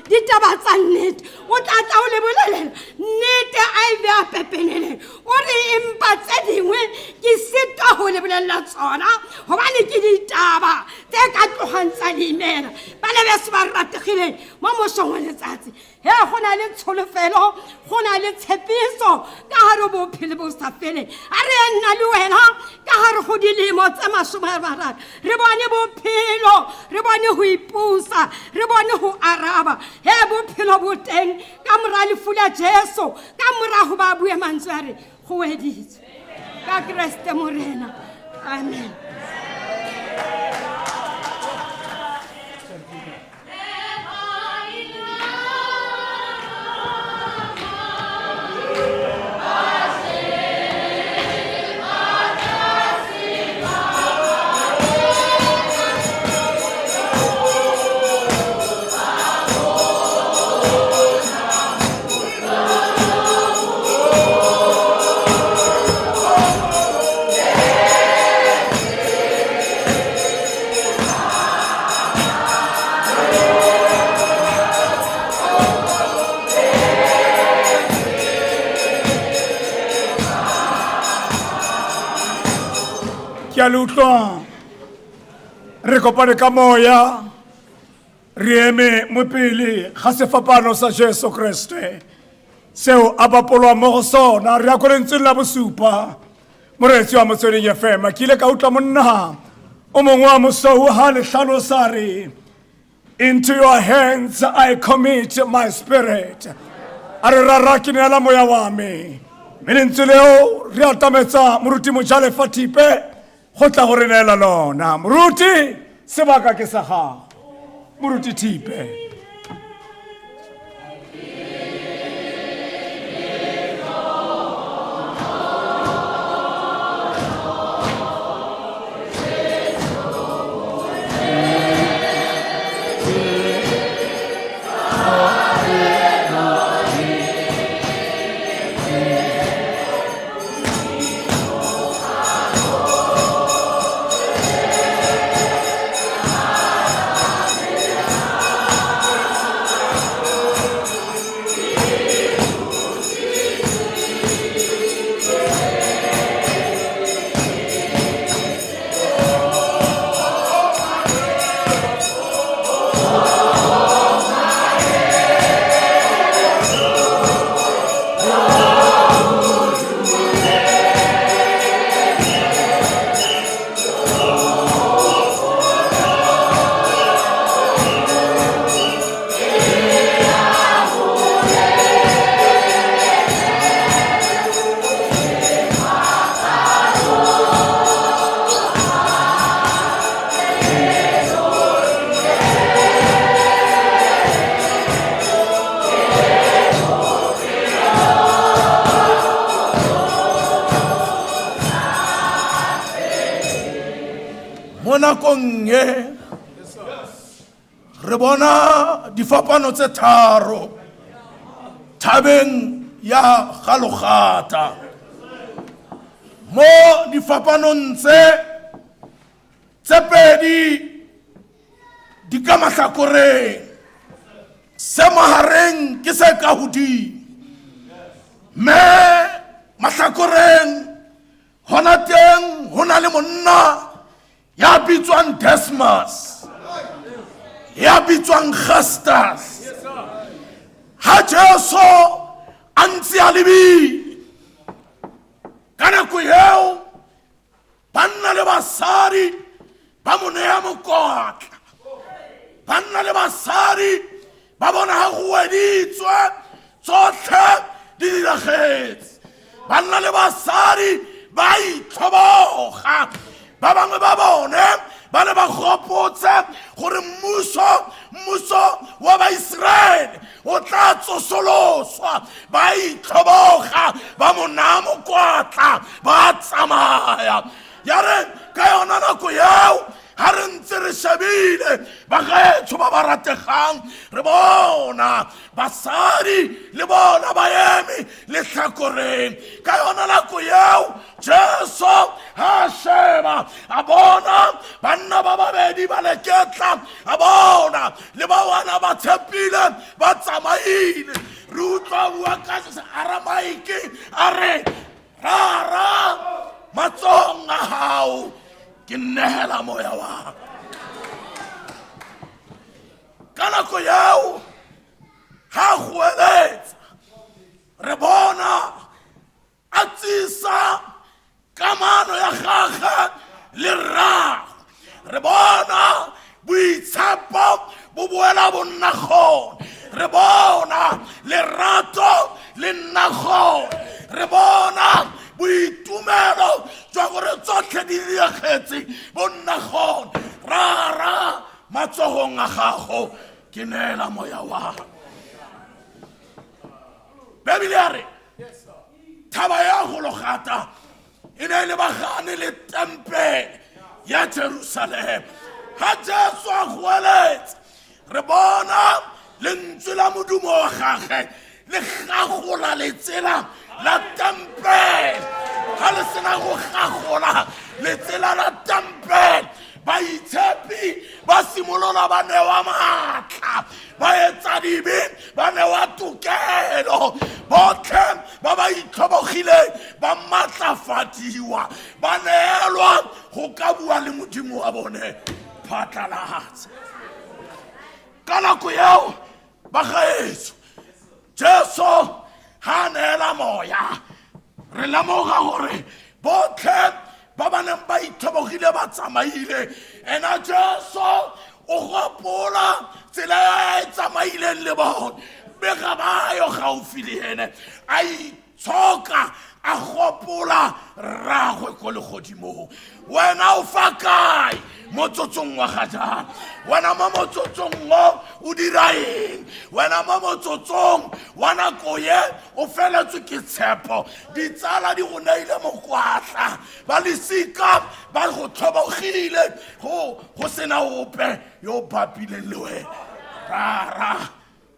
G: ditaba tsa nnete o tla tla o le bolelela nnete a e be a pepeneleng o re empa tse dingwe ke sitwa go le bolelela tsona gobane ke ditaba tse ka tlogang tsa leimela ba lebeso ba rategileng mo mosong wa letsatsi he go na le tsholofelo go na le tshepiso ka gare bophelo bo sa feleng a re nna le wena ka gare go dilemo tse masome a mararo re bone bophelo re bone go ipusa re bone go araba he bophelo bo teng ka mora lefu la jesu ka morago ba bue mantswe a re go weditswe ka keresete morena amen.
A: Ke a le utlwa. Re kopane ka moya. Re eme mo pele ga sefapano sa Jesu Kriste. Seo a bapolwa mo go sona re ya ko lentsweng la bosupa. Moreetsi wa Motsweding FM, ke ile ka utlwa monna o mongwe wa mosweu ha le hlalosa re Into your hands I commit my spirit. A re rara ke neela moya wa me. Mme lentswe leo re atametsa moruti Mojalefa Thipe go tla go re neela lona. Moruti, sebaka ke sa gago. Moruti Thipe.
C: Mo nakong e re bona difapano tse tharo thabeng ya Galogata. Mo difapanong tse tse pedi di ka mahlakoreng, se mahareng ke se ka hodimo, mme mahlakoreng hona teng ho na le monna ya bitswang Desmas, ya bitswang Gastas. Ha Jesu a ntse a lebile ka nako eo, banna le basadi ba mo nea mokotla. Banna le basadi ba bona ha go weditswe, tsotlhe di diragetse. Banna le basadi ba itlhoboga. Ba bangwe ba bone ba ne ba gopotse gore mmuso wa Baiseraele o tla tsosoloswa. Ba itlhoboga, ba mo naya mokwatla, ba tsamaya. Ya re ka yona nako eo ha re ntse re shebile bagaetsho ba ba rategang, re bona basadi le bona ba eme letlhakoreng. Ka yona nako eo Jesu ha sheba, a bona banna ba babedi ba leketla, a bona le ba wana ba tshepile ba tsamaile. Re utlwa bua ka Searamaiki a re, Rara, matsogong a hao ke nehela moya wa ka. Ka nako eo ha goeletsa, re bona a tsisa kamano ya gagwe le rragwe. Re bona boitshepo bo boela bo nna gone. Re bona lerato le nna gone. Re bona boitumelo jwa gore tsotlhe di diragetse bo nna gone. Rara, matsogong a gago ke neela moya wa ka. Bebele a re thaba ya Gologata e ne e lebagane le tempele ya Jerusalema. Ha Jesu a goeletsa, re bona lentswe la modumo wa gagwe le gagola letsela la tempele. Ha le sena go gagola letsela la tempele, baitshepi ba simolola ba newa maatla. maatla baetsadibe ba newa tokelo botlhe ba ba itlhobogileng ba maatlafadiwa ba neelwa go ka bua le modimo wa bone phatlalatsa ka nako eo bagaetso jesu ga a neela moya re lemoga gore botlhe ba ba neng ba ithobogile ba tsamaile ena jesu o gopola tsela e e tsamaileng le bone mme ga ba yo gaufi le ene a tshoka a gopola rragwe ko legodimong wena o fa kae motsotsong wa ga jang wena mo motsotsong o o dira eng wena mo motsotsong wa nako ye o feletswe ke tshepo ditsala di go neile mokwatla ba lesika ba go tlhobogile go sena ope yo o bapileng le wena rara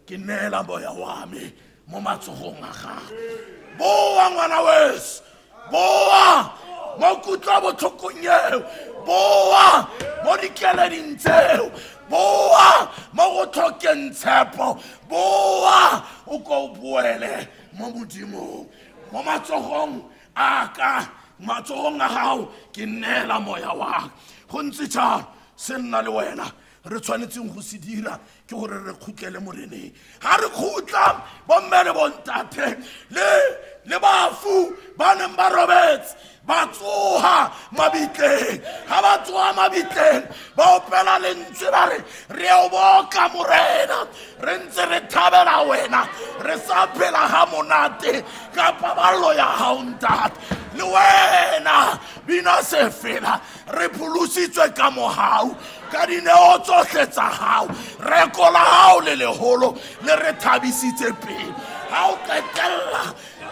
C: ke neela moya wa me mo matsogong a gago boa ngwana weso boa mo kutlwa botlhokong eo boa mo dikeleding tseo boa mo go tlhokeng tshepo boa o ko o boele mo modimong mo matsogong a ka matsogong a gago ke neela moya wa go ntse jalo se nna le wena re tshwanetseng go se dira ke gore re khutlele moreneng ga re khutla bomme le bontate le le bafu ba neng ba robetse ba tsoga mabitleng ga ba tsoga mabitleng ba opela lentswe ba re re o boka morena re ntse re thabela wena re sa phela ga monate ka paballo ya gago ntate le wena bina sefela re pholositswe ka mogau ka dineo tsotlhe tsa gago reko la gago le legolo le re thabisitse pele ga o qetelela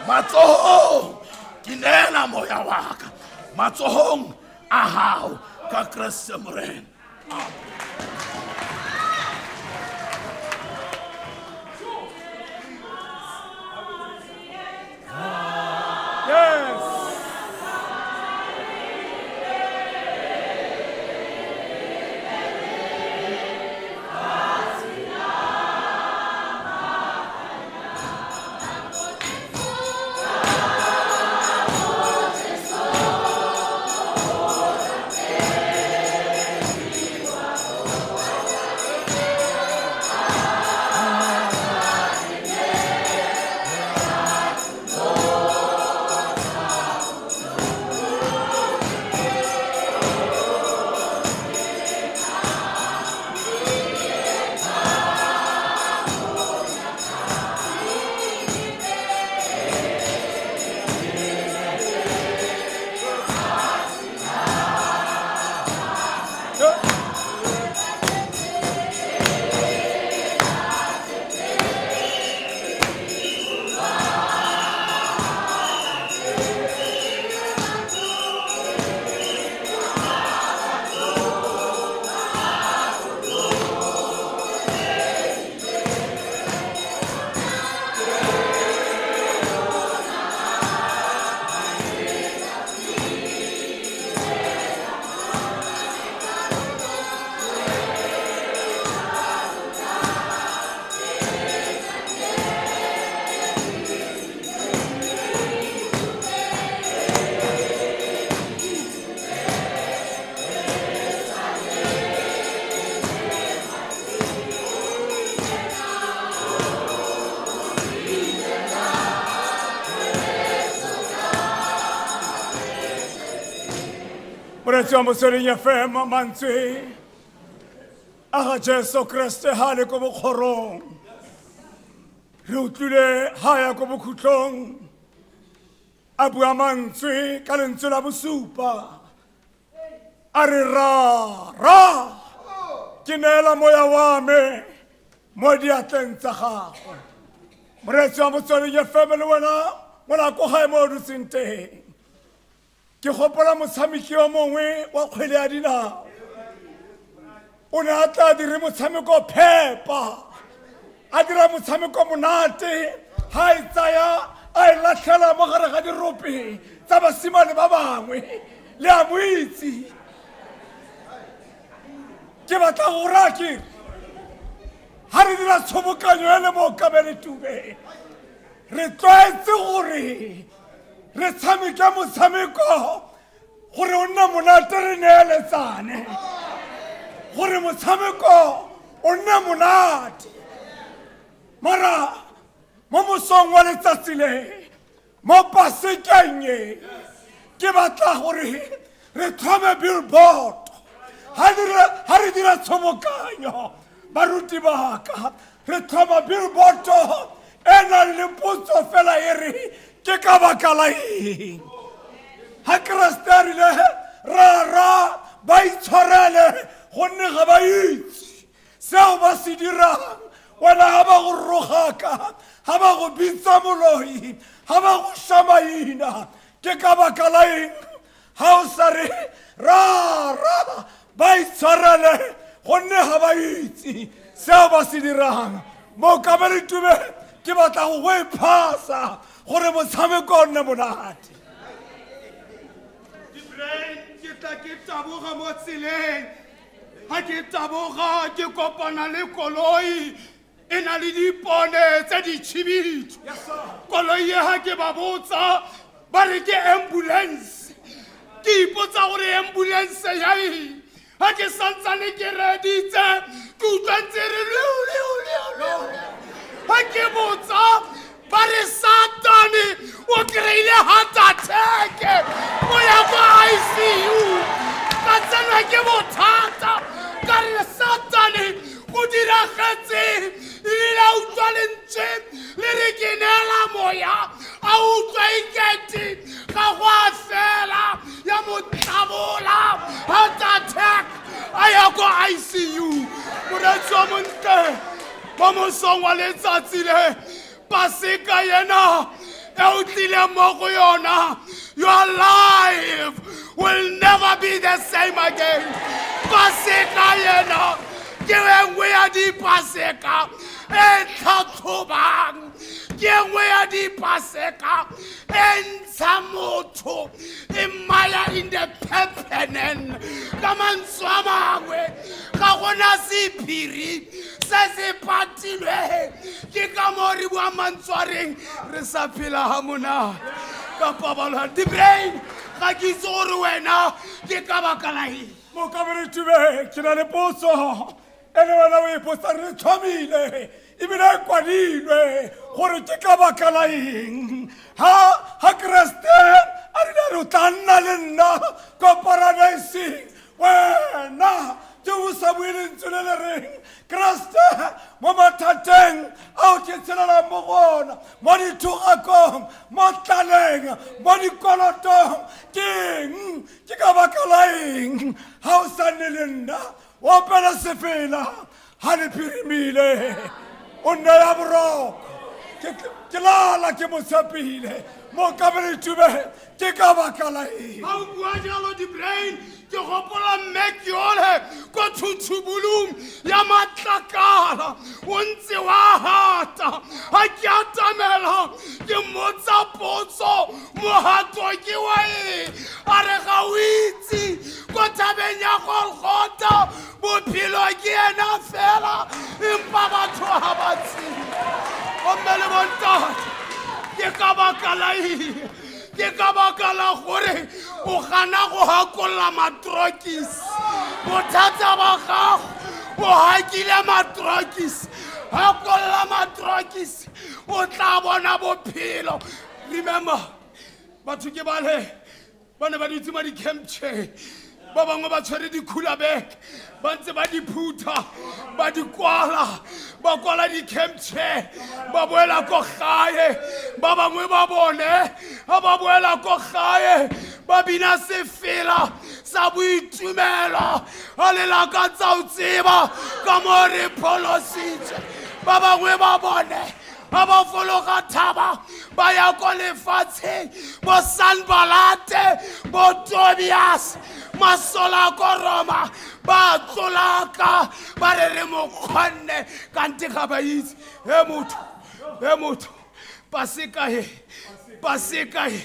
C: matsogong ke neela moya wa ka matsogong a gago ka kreste morena.
A: Yes. Moretsi wa Motsweding FM mantswe a ga Jesu Kriste ha le ko bokgorong re utlwile ha ya ko bokhutlong a bua mantswe ka lentswe la bosupa a re ra ra ke neela moya wa me mo diatleng tsa gagwe. Moretsi wa Motsweding FM le wena ngwana ko gae mo o dutseng teng ke gopola motshameki yo mongwe wa kgwele ya dinao o ne a tla dire motshameko phepa a dira motshameko monate ga e tsaya a e latlhela mo gare ga dirope tsa basimane ba bangwe le a mo itse ke batla go raya ke Ga re dira tshobokanyo e le mo Kabeletube, re tlwaetse gore re tshameke motshameko gore o nne monate re neeletsane gore motshameko o nne monate. Mara mo mosong wa letsatsi le mo pasekeng e ke batla gore re tlhome billboard ha re dira tshobokanyo baruti baka re tlhoma billboard e nang le potso fela e re ke ka baka la eng ha Keresete a rile rara ba itshwarele gonne ga ba itse seo ba se dirang. Wena ga ba go rogaka, ga ba go bitsa moloi, ga ba go ša maina, ke ka baka la eng ga o sa re rara ba itshwarele gonne ga ba itse seo ba se dirang. Mokabeletube ke batla go go e phasa gore motshameko o nne monate.
H: Dibrain ke tla ke taboga mo tseleng. Ha ke taboga ke kopana le koloi e na le dipone tse di tšhibitso. Koloi e ha ke ba botsa ba re ke ambulance. Ke ipotsa gore ambulance ya eng. Ha ke santsane ke reditse ke utlwa ntse re leo leo leo leo. Ha ke botsa ba re Satane o kry-ile heart attack o ya kwa ICU. Ka tsenwa ke bothata ka re Satane go diragetseng ebile a utlwa lentswe le re ke neela moya a utlwa ikete ga go a fela ya mo tlabola heart attack a ya kwa ICU. Moretsi wa montle mo mosong wa letsatsi le paseka yena e o tlileng mo go yona, your life will never be the same again. Paseka yena ke engwe ya dipaseka e tlhatlhobang, ke engwe ya dipaseka e ntsha motho e mmaya in the pepenen. Ka mantswe a mangwe ga gona sephiri se se patilweng. Ke ka moo re buang mantswe a reng re sa phela ha monate ka pabalwa. Dibrain ga ke itse gore wena ke ka baka la eng.
A: Mokabeletube ke na le potso e le wena o e botsa re tlhomile ebile e kwadilwe gore ke ka baka la eng ha Keresete a rile re o tla nna le nna ko paradiseng, wena ke o sa bue lentswe le le reng Keresete mo mathateng ao ke tshelelang mo go ona, mo dithogakong, mo tlaleng, mo dikolotong, ke eng ke ka baka la eng ha o sa nne le nna? O opela sefela ha le phirimile o nne ya boroko ke lala ke mo tshepile. Mokabeletube ke ka baka la eng?
H: Ha o bua jalo Dibrain ke gopola mme ke ole ko thutshubulung ya matlakala o ntse wa hata. Ha ke atamela ke mmotsa potso mohato ke wa eng, a re ga o itse ko thabeng ya Golgotha bophelo ke ena fela empa batho ha ba tsebe. Bomme le bontate ke ka baka la eng? Ke ka baka la gore o gana go hakolla matrokisi. Bothata ba gago o hakile matrokisi, hakolla matrokisi o tla bona bophelo. Remember batho ke bale ba ne ba dutse mo di-camp chair, ba bangwe ba tshwere di-cooler bag ba ntse ba di phutha ba di kwala, ba kwala di-camp chair ba boela ko gae. Ba bangwe ba bone ha ba boela ko gae ba bina sefela sa boitumelo ha lelaka tsa o tseba ka mo re pholositswe. Ba bangwe ba bone ha ba fologa thaba ba ya ko lefatsheng bo Sanbalate bo Tobias masola ko Roma ba tlolaka ba re re mo kgonne kante ga ba itse. He motho, he motho, paseka he, paseka he.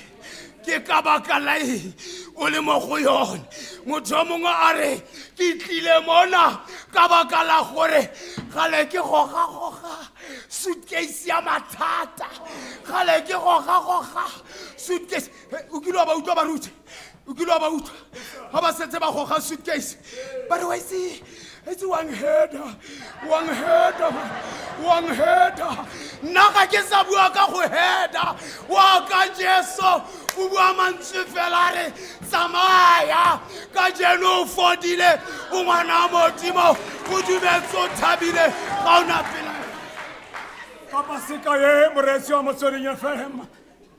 H: Ke ka baka la eng o le mo go yone? Motho yo mongwe a re ke tlile mona ka baka la gore gale ke goga-goga suitcase ya mathata, gale ke goga-goga suitcase. O kile wa ba utlwa baruti? O kile wa ba utlwa ga ba setse ba goga suitcase ba re wa itse itse wang header, wang header, wang header. Nna ga ke sa bua ka go header wa ka. Jesu o bua mantswe fela, re tsamaya ka jeno, o fodile, o ngwana Modimo, o dumetse, o thabile, ga o na pela.
A: Ka Paseka ye, moreetsi wa Motsweding FM,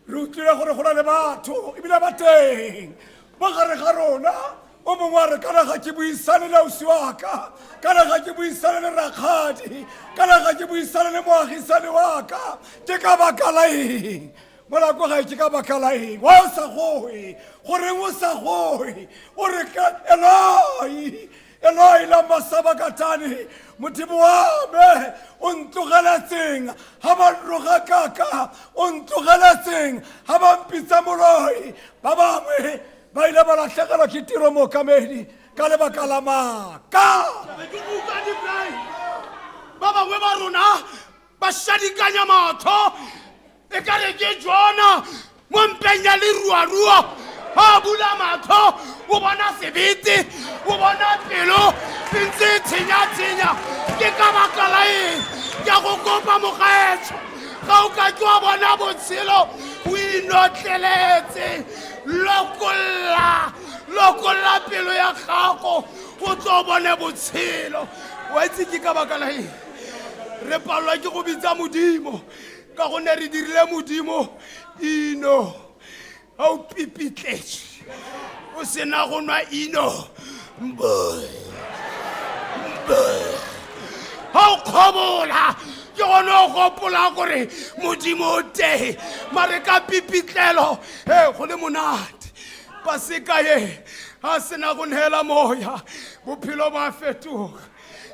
A: re utlwile gore go na le batho ebile ba teng mo gare ga rona. O mongwe a re, kana ga ke buisane le ausi wa ka, kana ga ke buisane le rakgadi, kana ga ke buisane le moagisane wa ka. Ke ka baka la eng mola ko gae? Ke ka baka la eng wa o sa goe? Goreng o sa goe? O re ka Eloi, Eloi, lama sabakatane? Modimo wa me, o ntlogeletseng ga ba nroga kaka? O ntlogeletseng ga ba mpitsa moloi? Ba bangwe ba ile ba latlhegelwa ke tiro, mookamedi, ka lebaka la maaka.
H: Be ke go utlwa dibrae. Ba bangwe ba rona ba šadikanya matlho e ka re ke jona mo mpeng ya leruarua. Ga bula matlho o bona sebete, o bona pelo e ntse e tshenya-tshenya. Ke ka baka la eng? Ke a go kopa, mogaetsho, ga o ka ke wa bona botshelo o inotleletse. Lokolla, lokolla pelo ya gago, o tlo bone botshelo. Wa itse ke ka baka la eng re palelwa ke go bitsa Modimo? Ka gonne re dirile Modimo ino. Ga o pipitletswe, o sena go nwa ino, ga o kgobola, ke gone o gopola gore Modimo o teng. Mare ka pipitlelo e go le monate, Paseka ye, ga sena go neela moya, bophelo ba fetoga.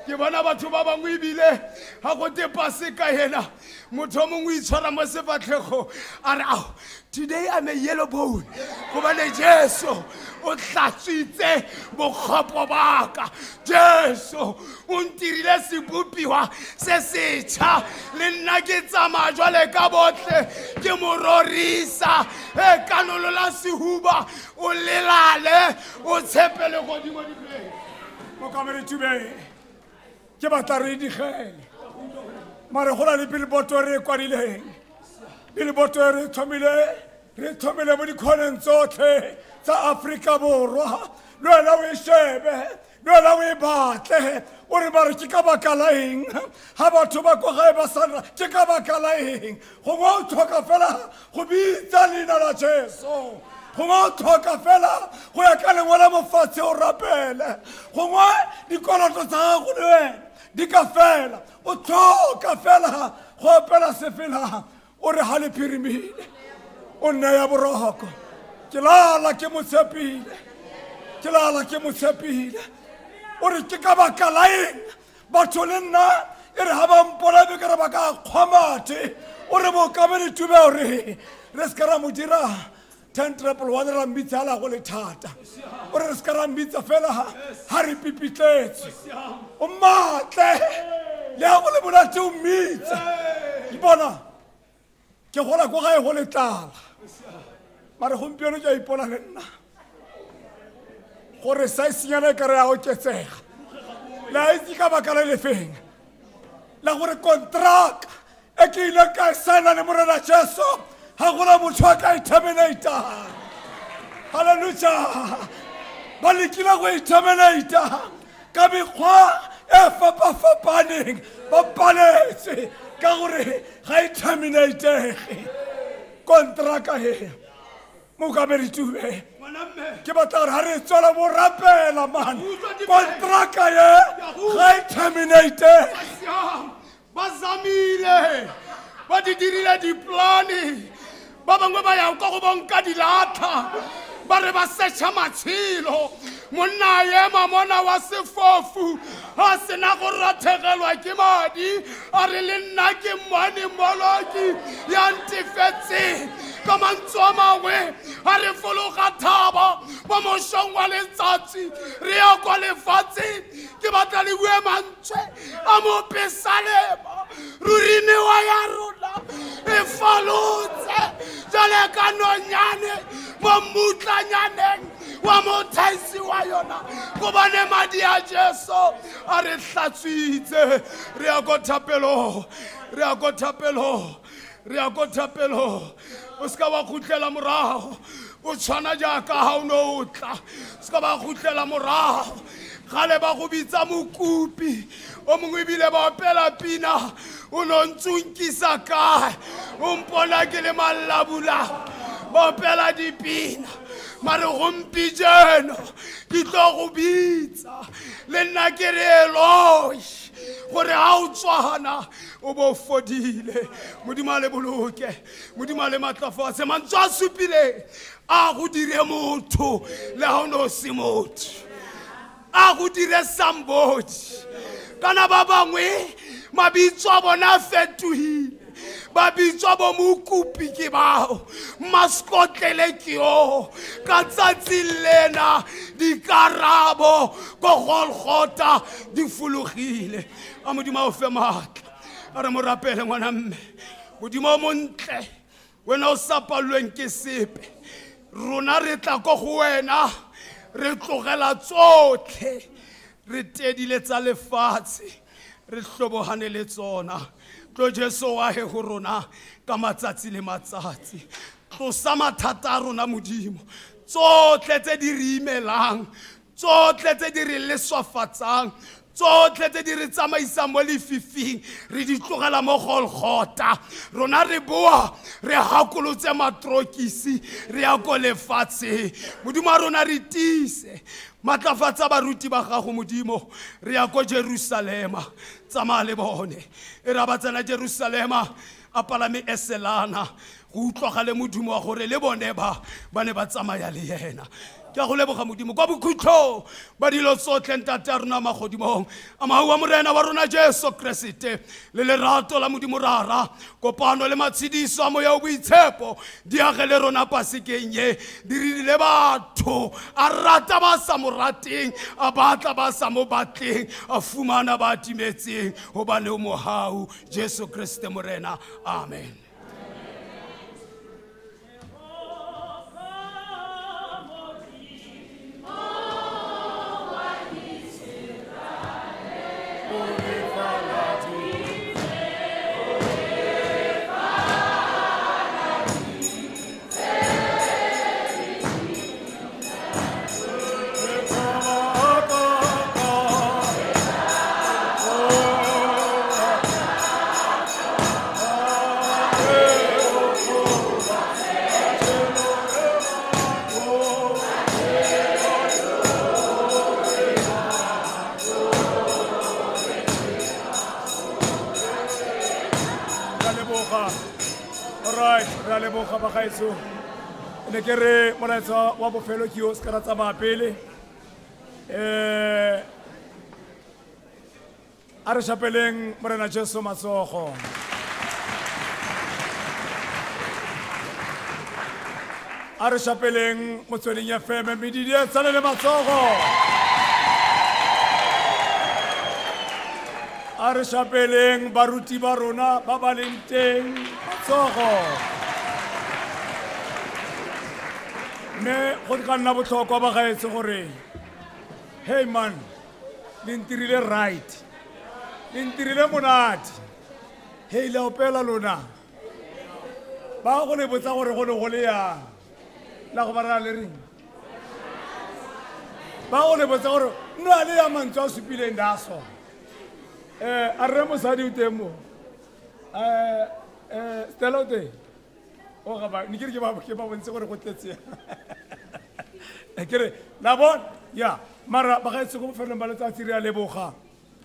H: Ke bona batho ba bangwe ebile ga go te Paseka ena, motho o mongwe o itshwara mo sefatlhego a re, "Ao, today I'm a yellow bone, gobane Jesu o hlatswitse bokgopo baka. Jesu o ntirile sebopiwa se setšha, le nna ke tsamaya jwale ka botlhe ke mo rorisa." E kanolola sehuba, o lelale, o tshepe le godimo dipele.
A: Mokamedi Tube, ke batla re digele, mare go na le billboard re e kwadileng, billboard e re tlhomile, re tlhomile mo dikgoneng tsotlhe tsa Aforika Borwa. Le wena o e shebe, le wena o e batle. O re, mare ke ka baka la eng ga batho ba ko gae ba sa nra? Ke ka baka la eng? Gongwe o tlhoka fela go bitsa leina la Jesu. Gongwe o tlhoka fela go ya ka lengwe la mofatshe o rapele. Gongwe dikoloto tsa gago le wena di ka fela. O tlhoka fela go opela sefela o re, ga le phirimile o nneya boroko, ke lala ke mo tshepile, ke lala ke mo tshepile. O re, ke ka baka la eng batho le nna e re ga ba mpona be ke re ba ka kgwa mathe? O re, mookamedi Tube, o re re se ka ra mo dira 10111, ra mmitsa ala go le thata. O re re se ka ra mmitsa fela ga re pipitletse. O matle le ya go le monate, o mmitsa. Ke bona ke gola ko gae go le tlala, mare gompieno ke a ipona le nna gore size-nyana e kare ya oketsega. Le a itse ka baka le lefeng? La gore contract e ke ile ka e signa le Morena Jesu, ga gona motho a ka e terminata. Halleluja! Ba lekile go e terminata ka mekgwa e fapafapaneng, ba paletse, ka gore ga e terminatege kontraka e. Mokamedi Tube, ke batla gore ga re tswela bo rapela man, kontraka ye ga e terminate.
H: Ba zamile, ba di dirile diplane. Ba bangwe ba ya kwa go bonka dilatlha, ba re ba setšha matshelo. Monna a ema mona wa sefofu, a sena go rathegelwa ke madi, a re, "Le nna ke mmone Mmoloki ya ntefetseng." Ka mantswe a mangwe ga re fologa thaba mo mosong wa letsatsi re ya kwa lefatsheng ke batla le bue mantswe a mopesalema ruri mewa ya rona e falotse jale ka nonyane mo mmutlanyaneng wa mothaisi wa yona gobane madi a Jesu a re hlatswitse. Re ya ko thapelong, re ya ko thapelong, re ya ko thapelong. O seka wa khutlela morago, o tshwana jaaka ga o ne o tla, o seka ba khutlela morago. Gale ba go bitsa mokopi, o mongwe ebile ba opela pina, o ne o ntse o nkisa kae, o mpona ke le mallabula, ba opela dipina. Mare gompieno ke tlo go bitsa le nna ke re Eloi, gore ga o tswana o bo fodile. Modimo a le boloke, Modimo a le matlafatse. Mantswe a supileng a go dire motho le ga o ne o se motho, a go dire somebody. Kana ba bangwe mabitso a bona a fetohile, ba bitswa bo mokopi ke bao, maskotlele ke yo. Ka tsatsi lena dikarabo ko Golgotha di fologile. A Modimo a o fe maatla, a re mo rapele ngwana mme. Modimo o montle, wena o sa palelweng ke sepe, rona re tla ko go wena, re tlogela tsotlhe, re tedile tsa lefatshe, re tlhobogane le tsona. Tlo Jesu wa he go rona ka matsatsi le matsatsi. Tlosa mathata a rona Modimo, tsotlhe tse di re imelang, tsotlhe tse di re leswafatsang, tsotlhe tse di re tsamaisang mo lefifing, re di tlogela mo Golgotha. Rona re boa re gakolotse matrokisi, re ya ko lefatsheng. Modimo wa rona re tiise, matlafatsa baruti ba gago Modimo, re ya ko Jerusalema, tsamaya le bone. E re ba tsena Jerusalema a palame eselana, go utlwagale modumo wa gore le bone ba ba ne ba tsamaya le yena. Ke a go leboga Modimo kwa bokhutlhong ba dilo tsotlhe, Ntate a rona magodimong, a mahau a Morena wa rona Jesu Keresete le lerato la Modimo Rara, kopano le matshediso a Moya o Boitshepo di age le rona pasekeng ye. Di rile batho a rata ba sa mo rateng, a batla ba sa mo batleng, a fumana ba timetseng, gobane o mohau. Jesu Kriste Morena, amen. Re a leboga bagaetsho. Ne ke re molaetsa wa bofelo ke yo, se ka ra tsamaya pele. A re shapeleng Morena Jesu matsogo. A re shapeleng Motsweding FM medidietsane le matsogo. A re shapeleng baruti ba rona ba ba leng teng matsogo. Mme go ka nna botlhokwa bagaetsho gore, hey man, le ntirile right, le ntirile monate. Hey, le opela lona. Ba go le botsa gore go ne go le yang, la go ba raya le reng? Ba go le botsa gore nna le ya mantswe a supileng da sona. A rre mosadi o teng mo? Stella o teng? O ga ba, ne ke re ke ba bontshe gore go tletse yang. Ke re, la bona? Ya, mara bagaetsho ko bofelong ba letsatsi re a leboga.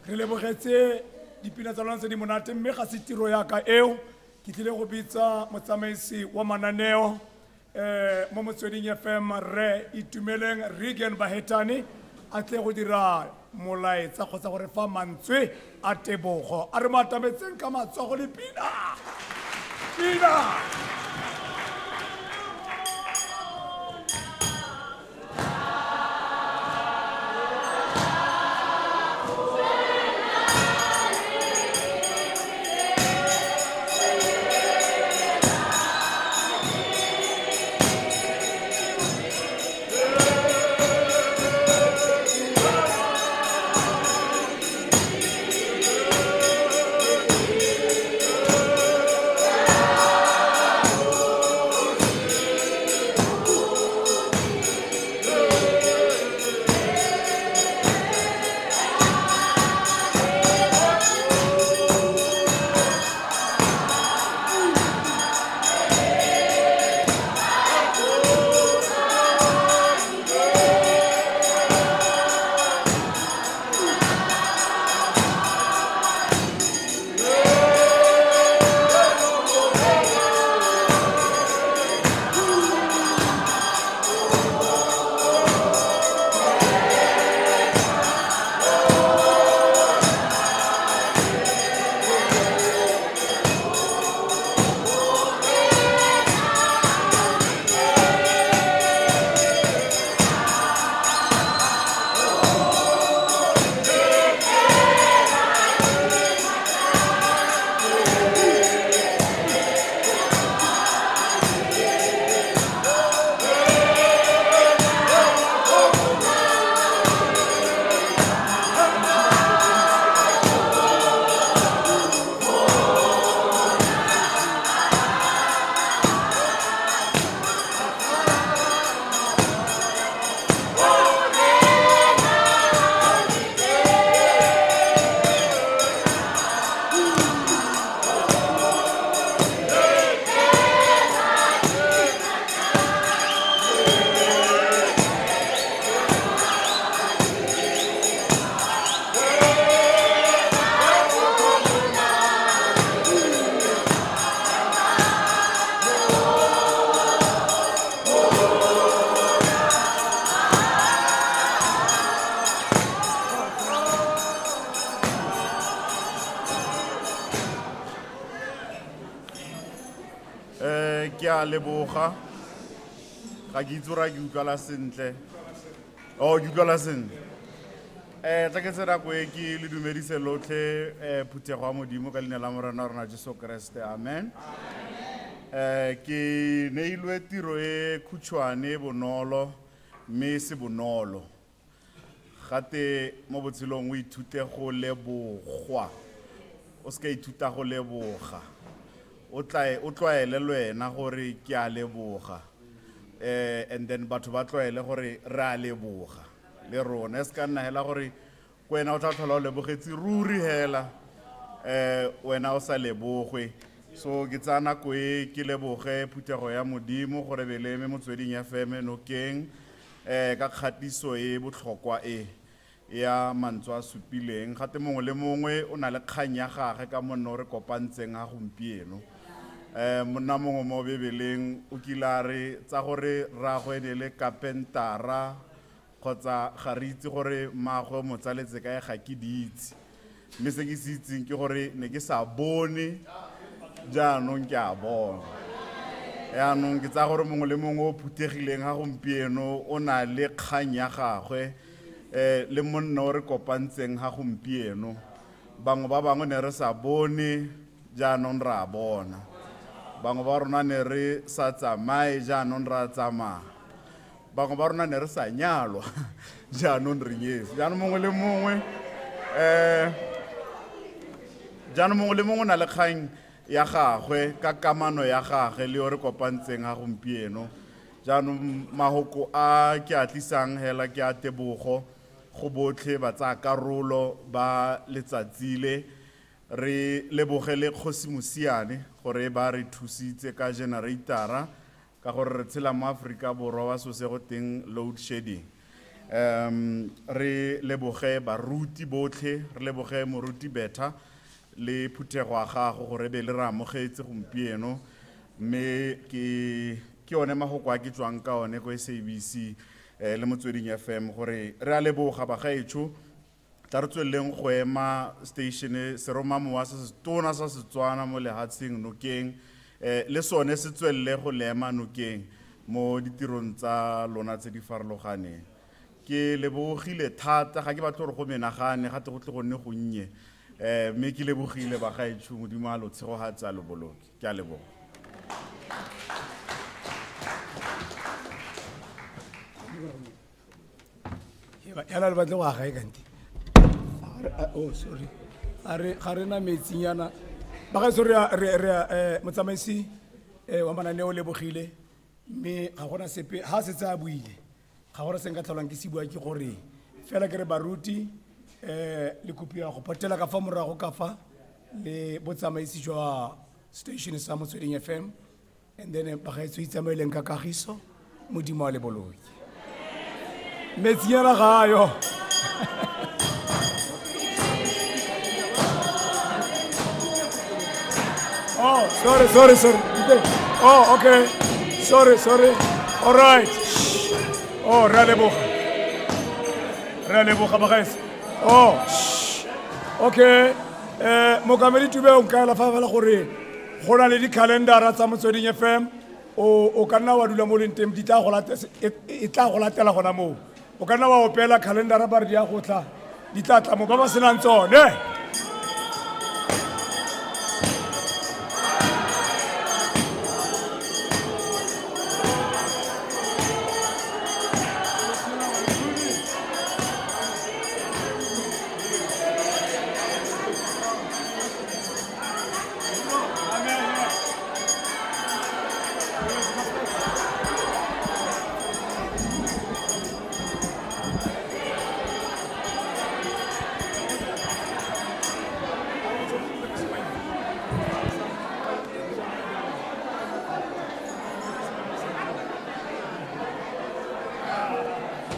H: Re lebogetse dipina tsa lona tse di monate, mme ga se tiro ya ka eo. Ke tlile go bitsa motsamaisi wa mananeo mo Motsweding FM, Rre Itumeleng Regan Bahetane, a tle go dira molaetsa kgotsa go re fa mantswe a tebogo. A re mo atametseng ka matsogo le pina. Pina.
I: Ke a leboga. Ga ke itse gore a ke utlwala sentle. Oh, ke utlwala sentle. Tla ke tse nako e ke le dumedise lotlhe phuthego ya Modimo ka leina la Morena wa rona Jesu Kreste. Amen. Ke neilwe tiro e khutshwane e bonolo mme e se bonolo. Gate mo botshelong o ithute go lebogwa. O se ka ithuta go leboga. O tla o tlwaele le wena gore ke a leboga. And then batho ba tlwaele gore re a leboga le rona. E se ka nna hela gore ko wena o tla tlhola o lebogetse ruri hela wena o sa lebogwe. So ke tsaya nako e ke leboge phuthego ya Modimo gore be le eme Motsweding FM nokeng ka kgatiso e botlhokwa e ya mantswe a supileng. Gate mongwe le mongwe o na le kgang ya gagwe ka monna o re kopantseng ga gompieno. Monna mongwe mo Bebeleng o kile a re tsa gore rraagwe ne le kapentara kgotsa ga re itse gore mmaagwe o mo tsaletse kae ga ke di itse. Mme se ke se itseng ke gore ne ke sa bone, jaanong ke a bona. Yaanong ke tsaya gore mongwe le mongwe o phuthegileng ga gompieno o na le kgang ya gagwe le monna o re kopantseng ga gompieno. Bangwe ba bangwe ne re sa bone, jaanong re a bona. Bangwe ba rona ne re sa tsamaye, jaanong re a tsamaya. Bangwe ba rona ne re sa nyalwa, jaanong re nyetse. Jaanong mongwe le mongwe jaanong mongwe le mongwe o na le kgang ya gagwe ka kamano ya gagwe le yo re kopantseng ga gompieno. Jaanong mahoko a ke a tlisang hela ke a tebogo go botlhe ba tsaya karolo ba letsatsi le. Re lebogele Kgosi Mosiane gore ba re thusitse ka generator-a ka gore re tshela mo Aforika Borwa wa so se go teng load shedding. Re leboge baruti botlhe, re leboge moruti Betha le phuthego ya gago gore be le re amogetse gompieno. Mme ke ke one mahoko a ke tswang ka one ko SABC le Motsweding FM gore re a leboga bagaetsho. Tla re tsweleleng go ema station seromamowa se se tona sa Setswana mo lehatsheng nokeng, le sone se tswelele go le ema nokeng mo ditirong tsa lona tse di farologaneng. Ke lebogile thata, ga ke batle gore go menagane, gate go tle go nne gonnye. Mme ke lebogile bagaetsho, Modimo a lo tshegogatse a lo boloke. Ke a leboga.
J: Yana le batle go aga e kante. Oh, sorry. Ga re na metsinyana. Bagaetsho re motsamaisi wa mananeo o lebogile, mme ga gona sepe ha setse a buile. Ga gona se nka tlholang ke se bua, ke gore fela ke re baruti le kopiwa go potela ka fa morago ka fa le botsamaisi jwa station sa Motsweding FM, and then bagaetsho itsamaeleng ka kagiso, Modimo a le boloke. Metsinyana ga ayo. Oh, sorry, sorry, sorry. Oh, okay. Sorry, sorry. All right. Oh, re a leboga. Re a leboga bagaetsho. Oh, shh. Okay. Mookamedi Tube o nkaela fa fela gore go na le di-calendara tsa Motsweding FM. O ka nna wa dula mo leng teng, di tla go e tla go latela gona moo. O ka nna wa opela calendara ba re di ya go tla, di tla tla mo ba ba senang tsone.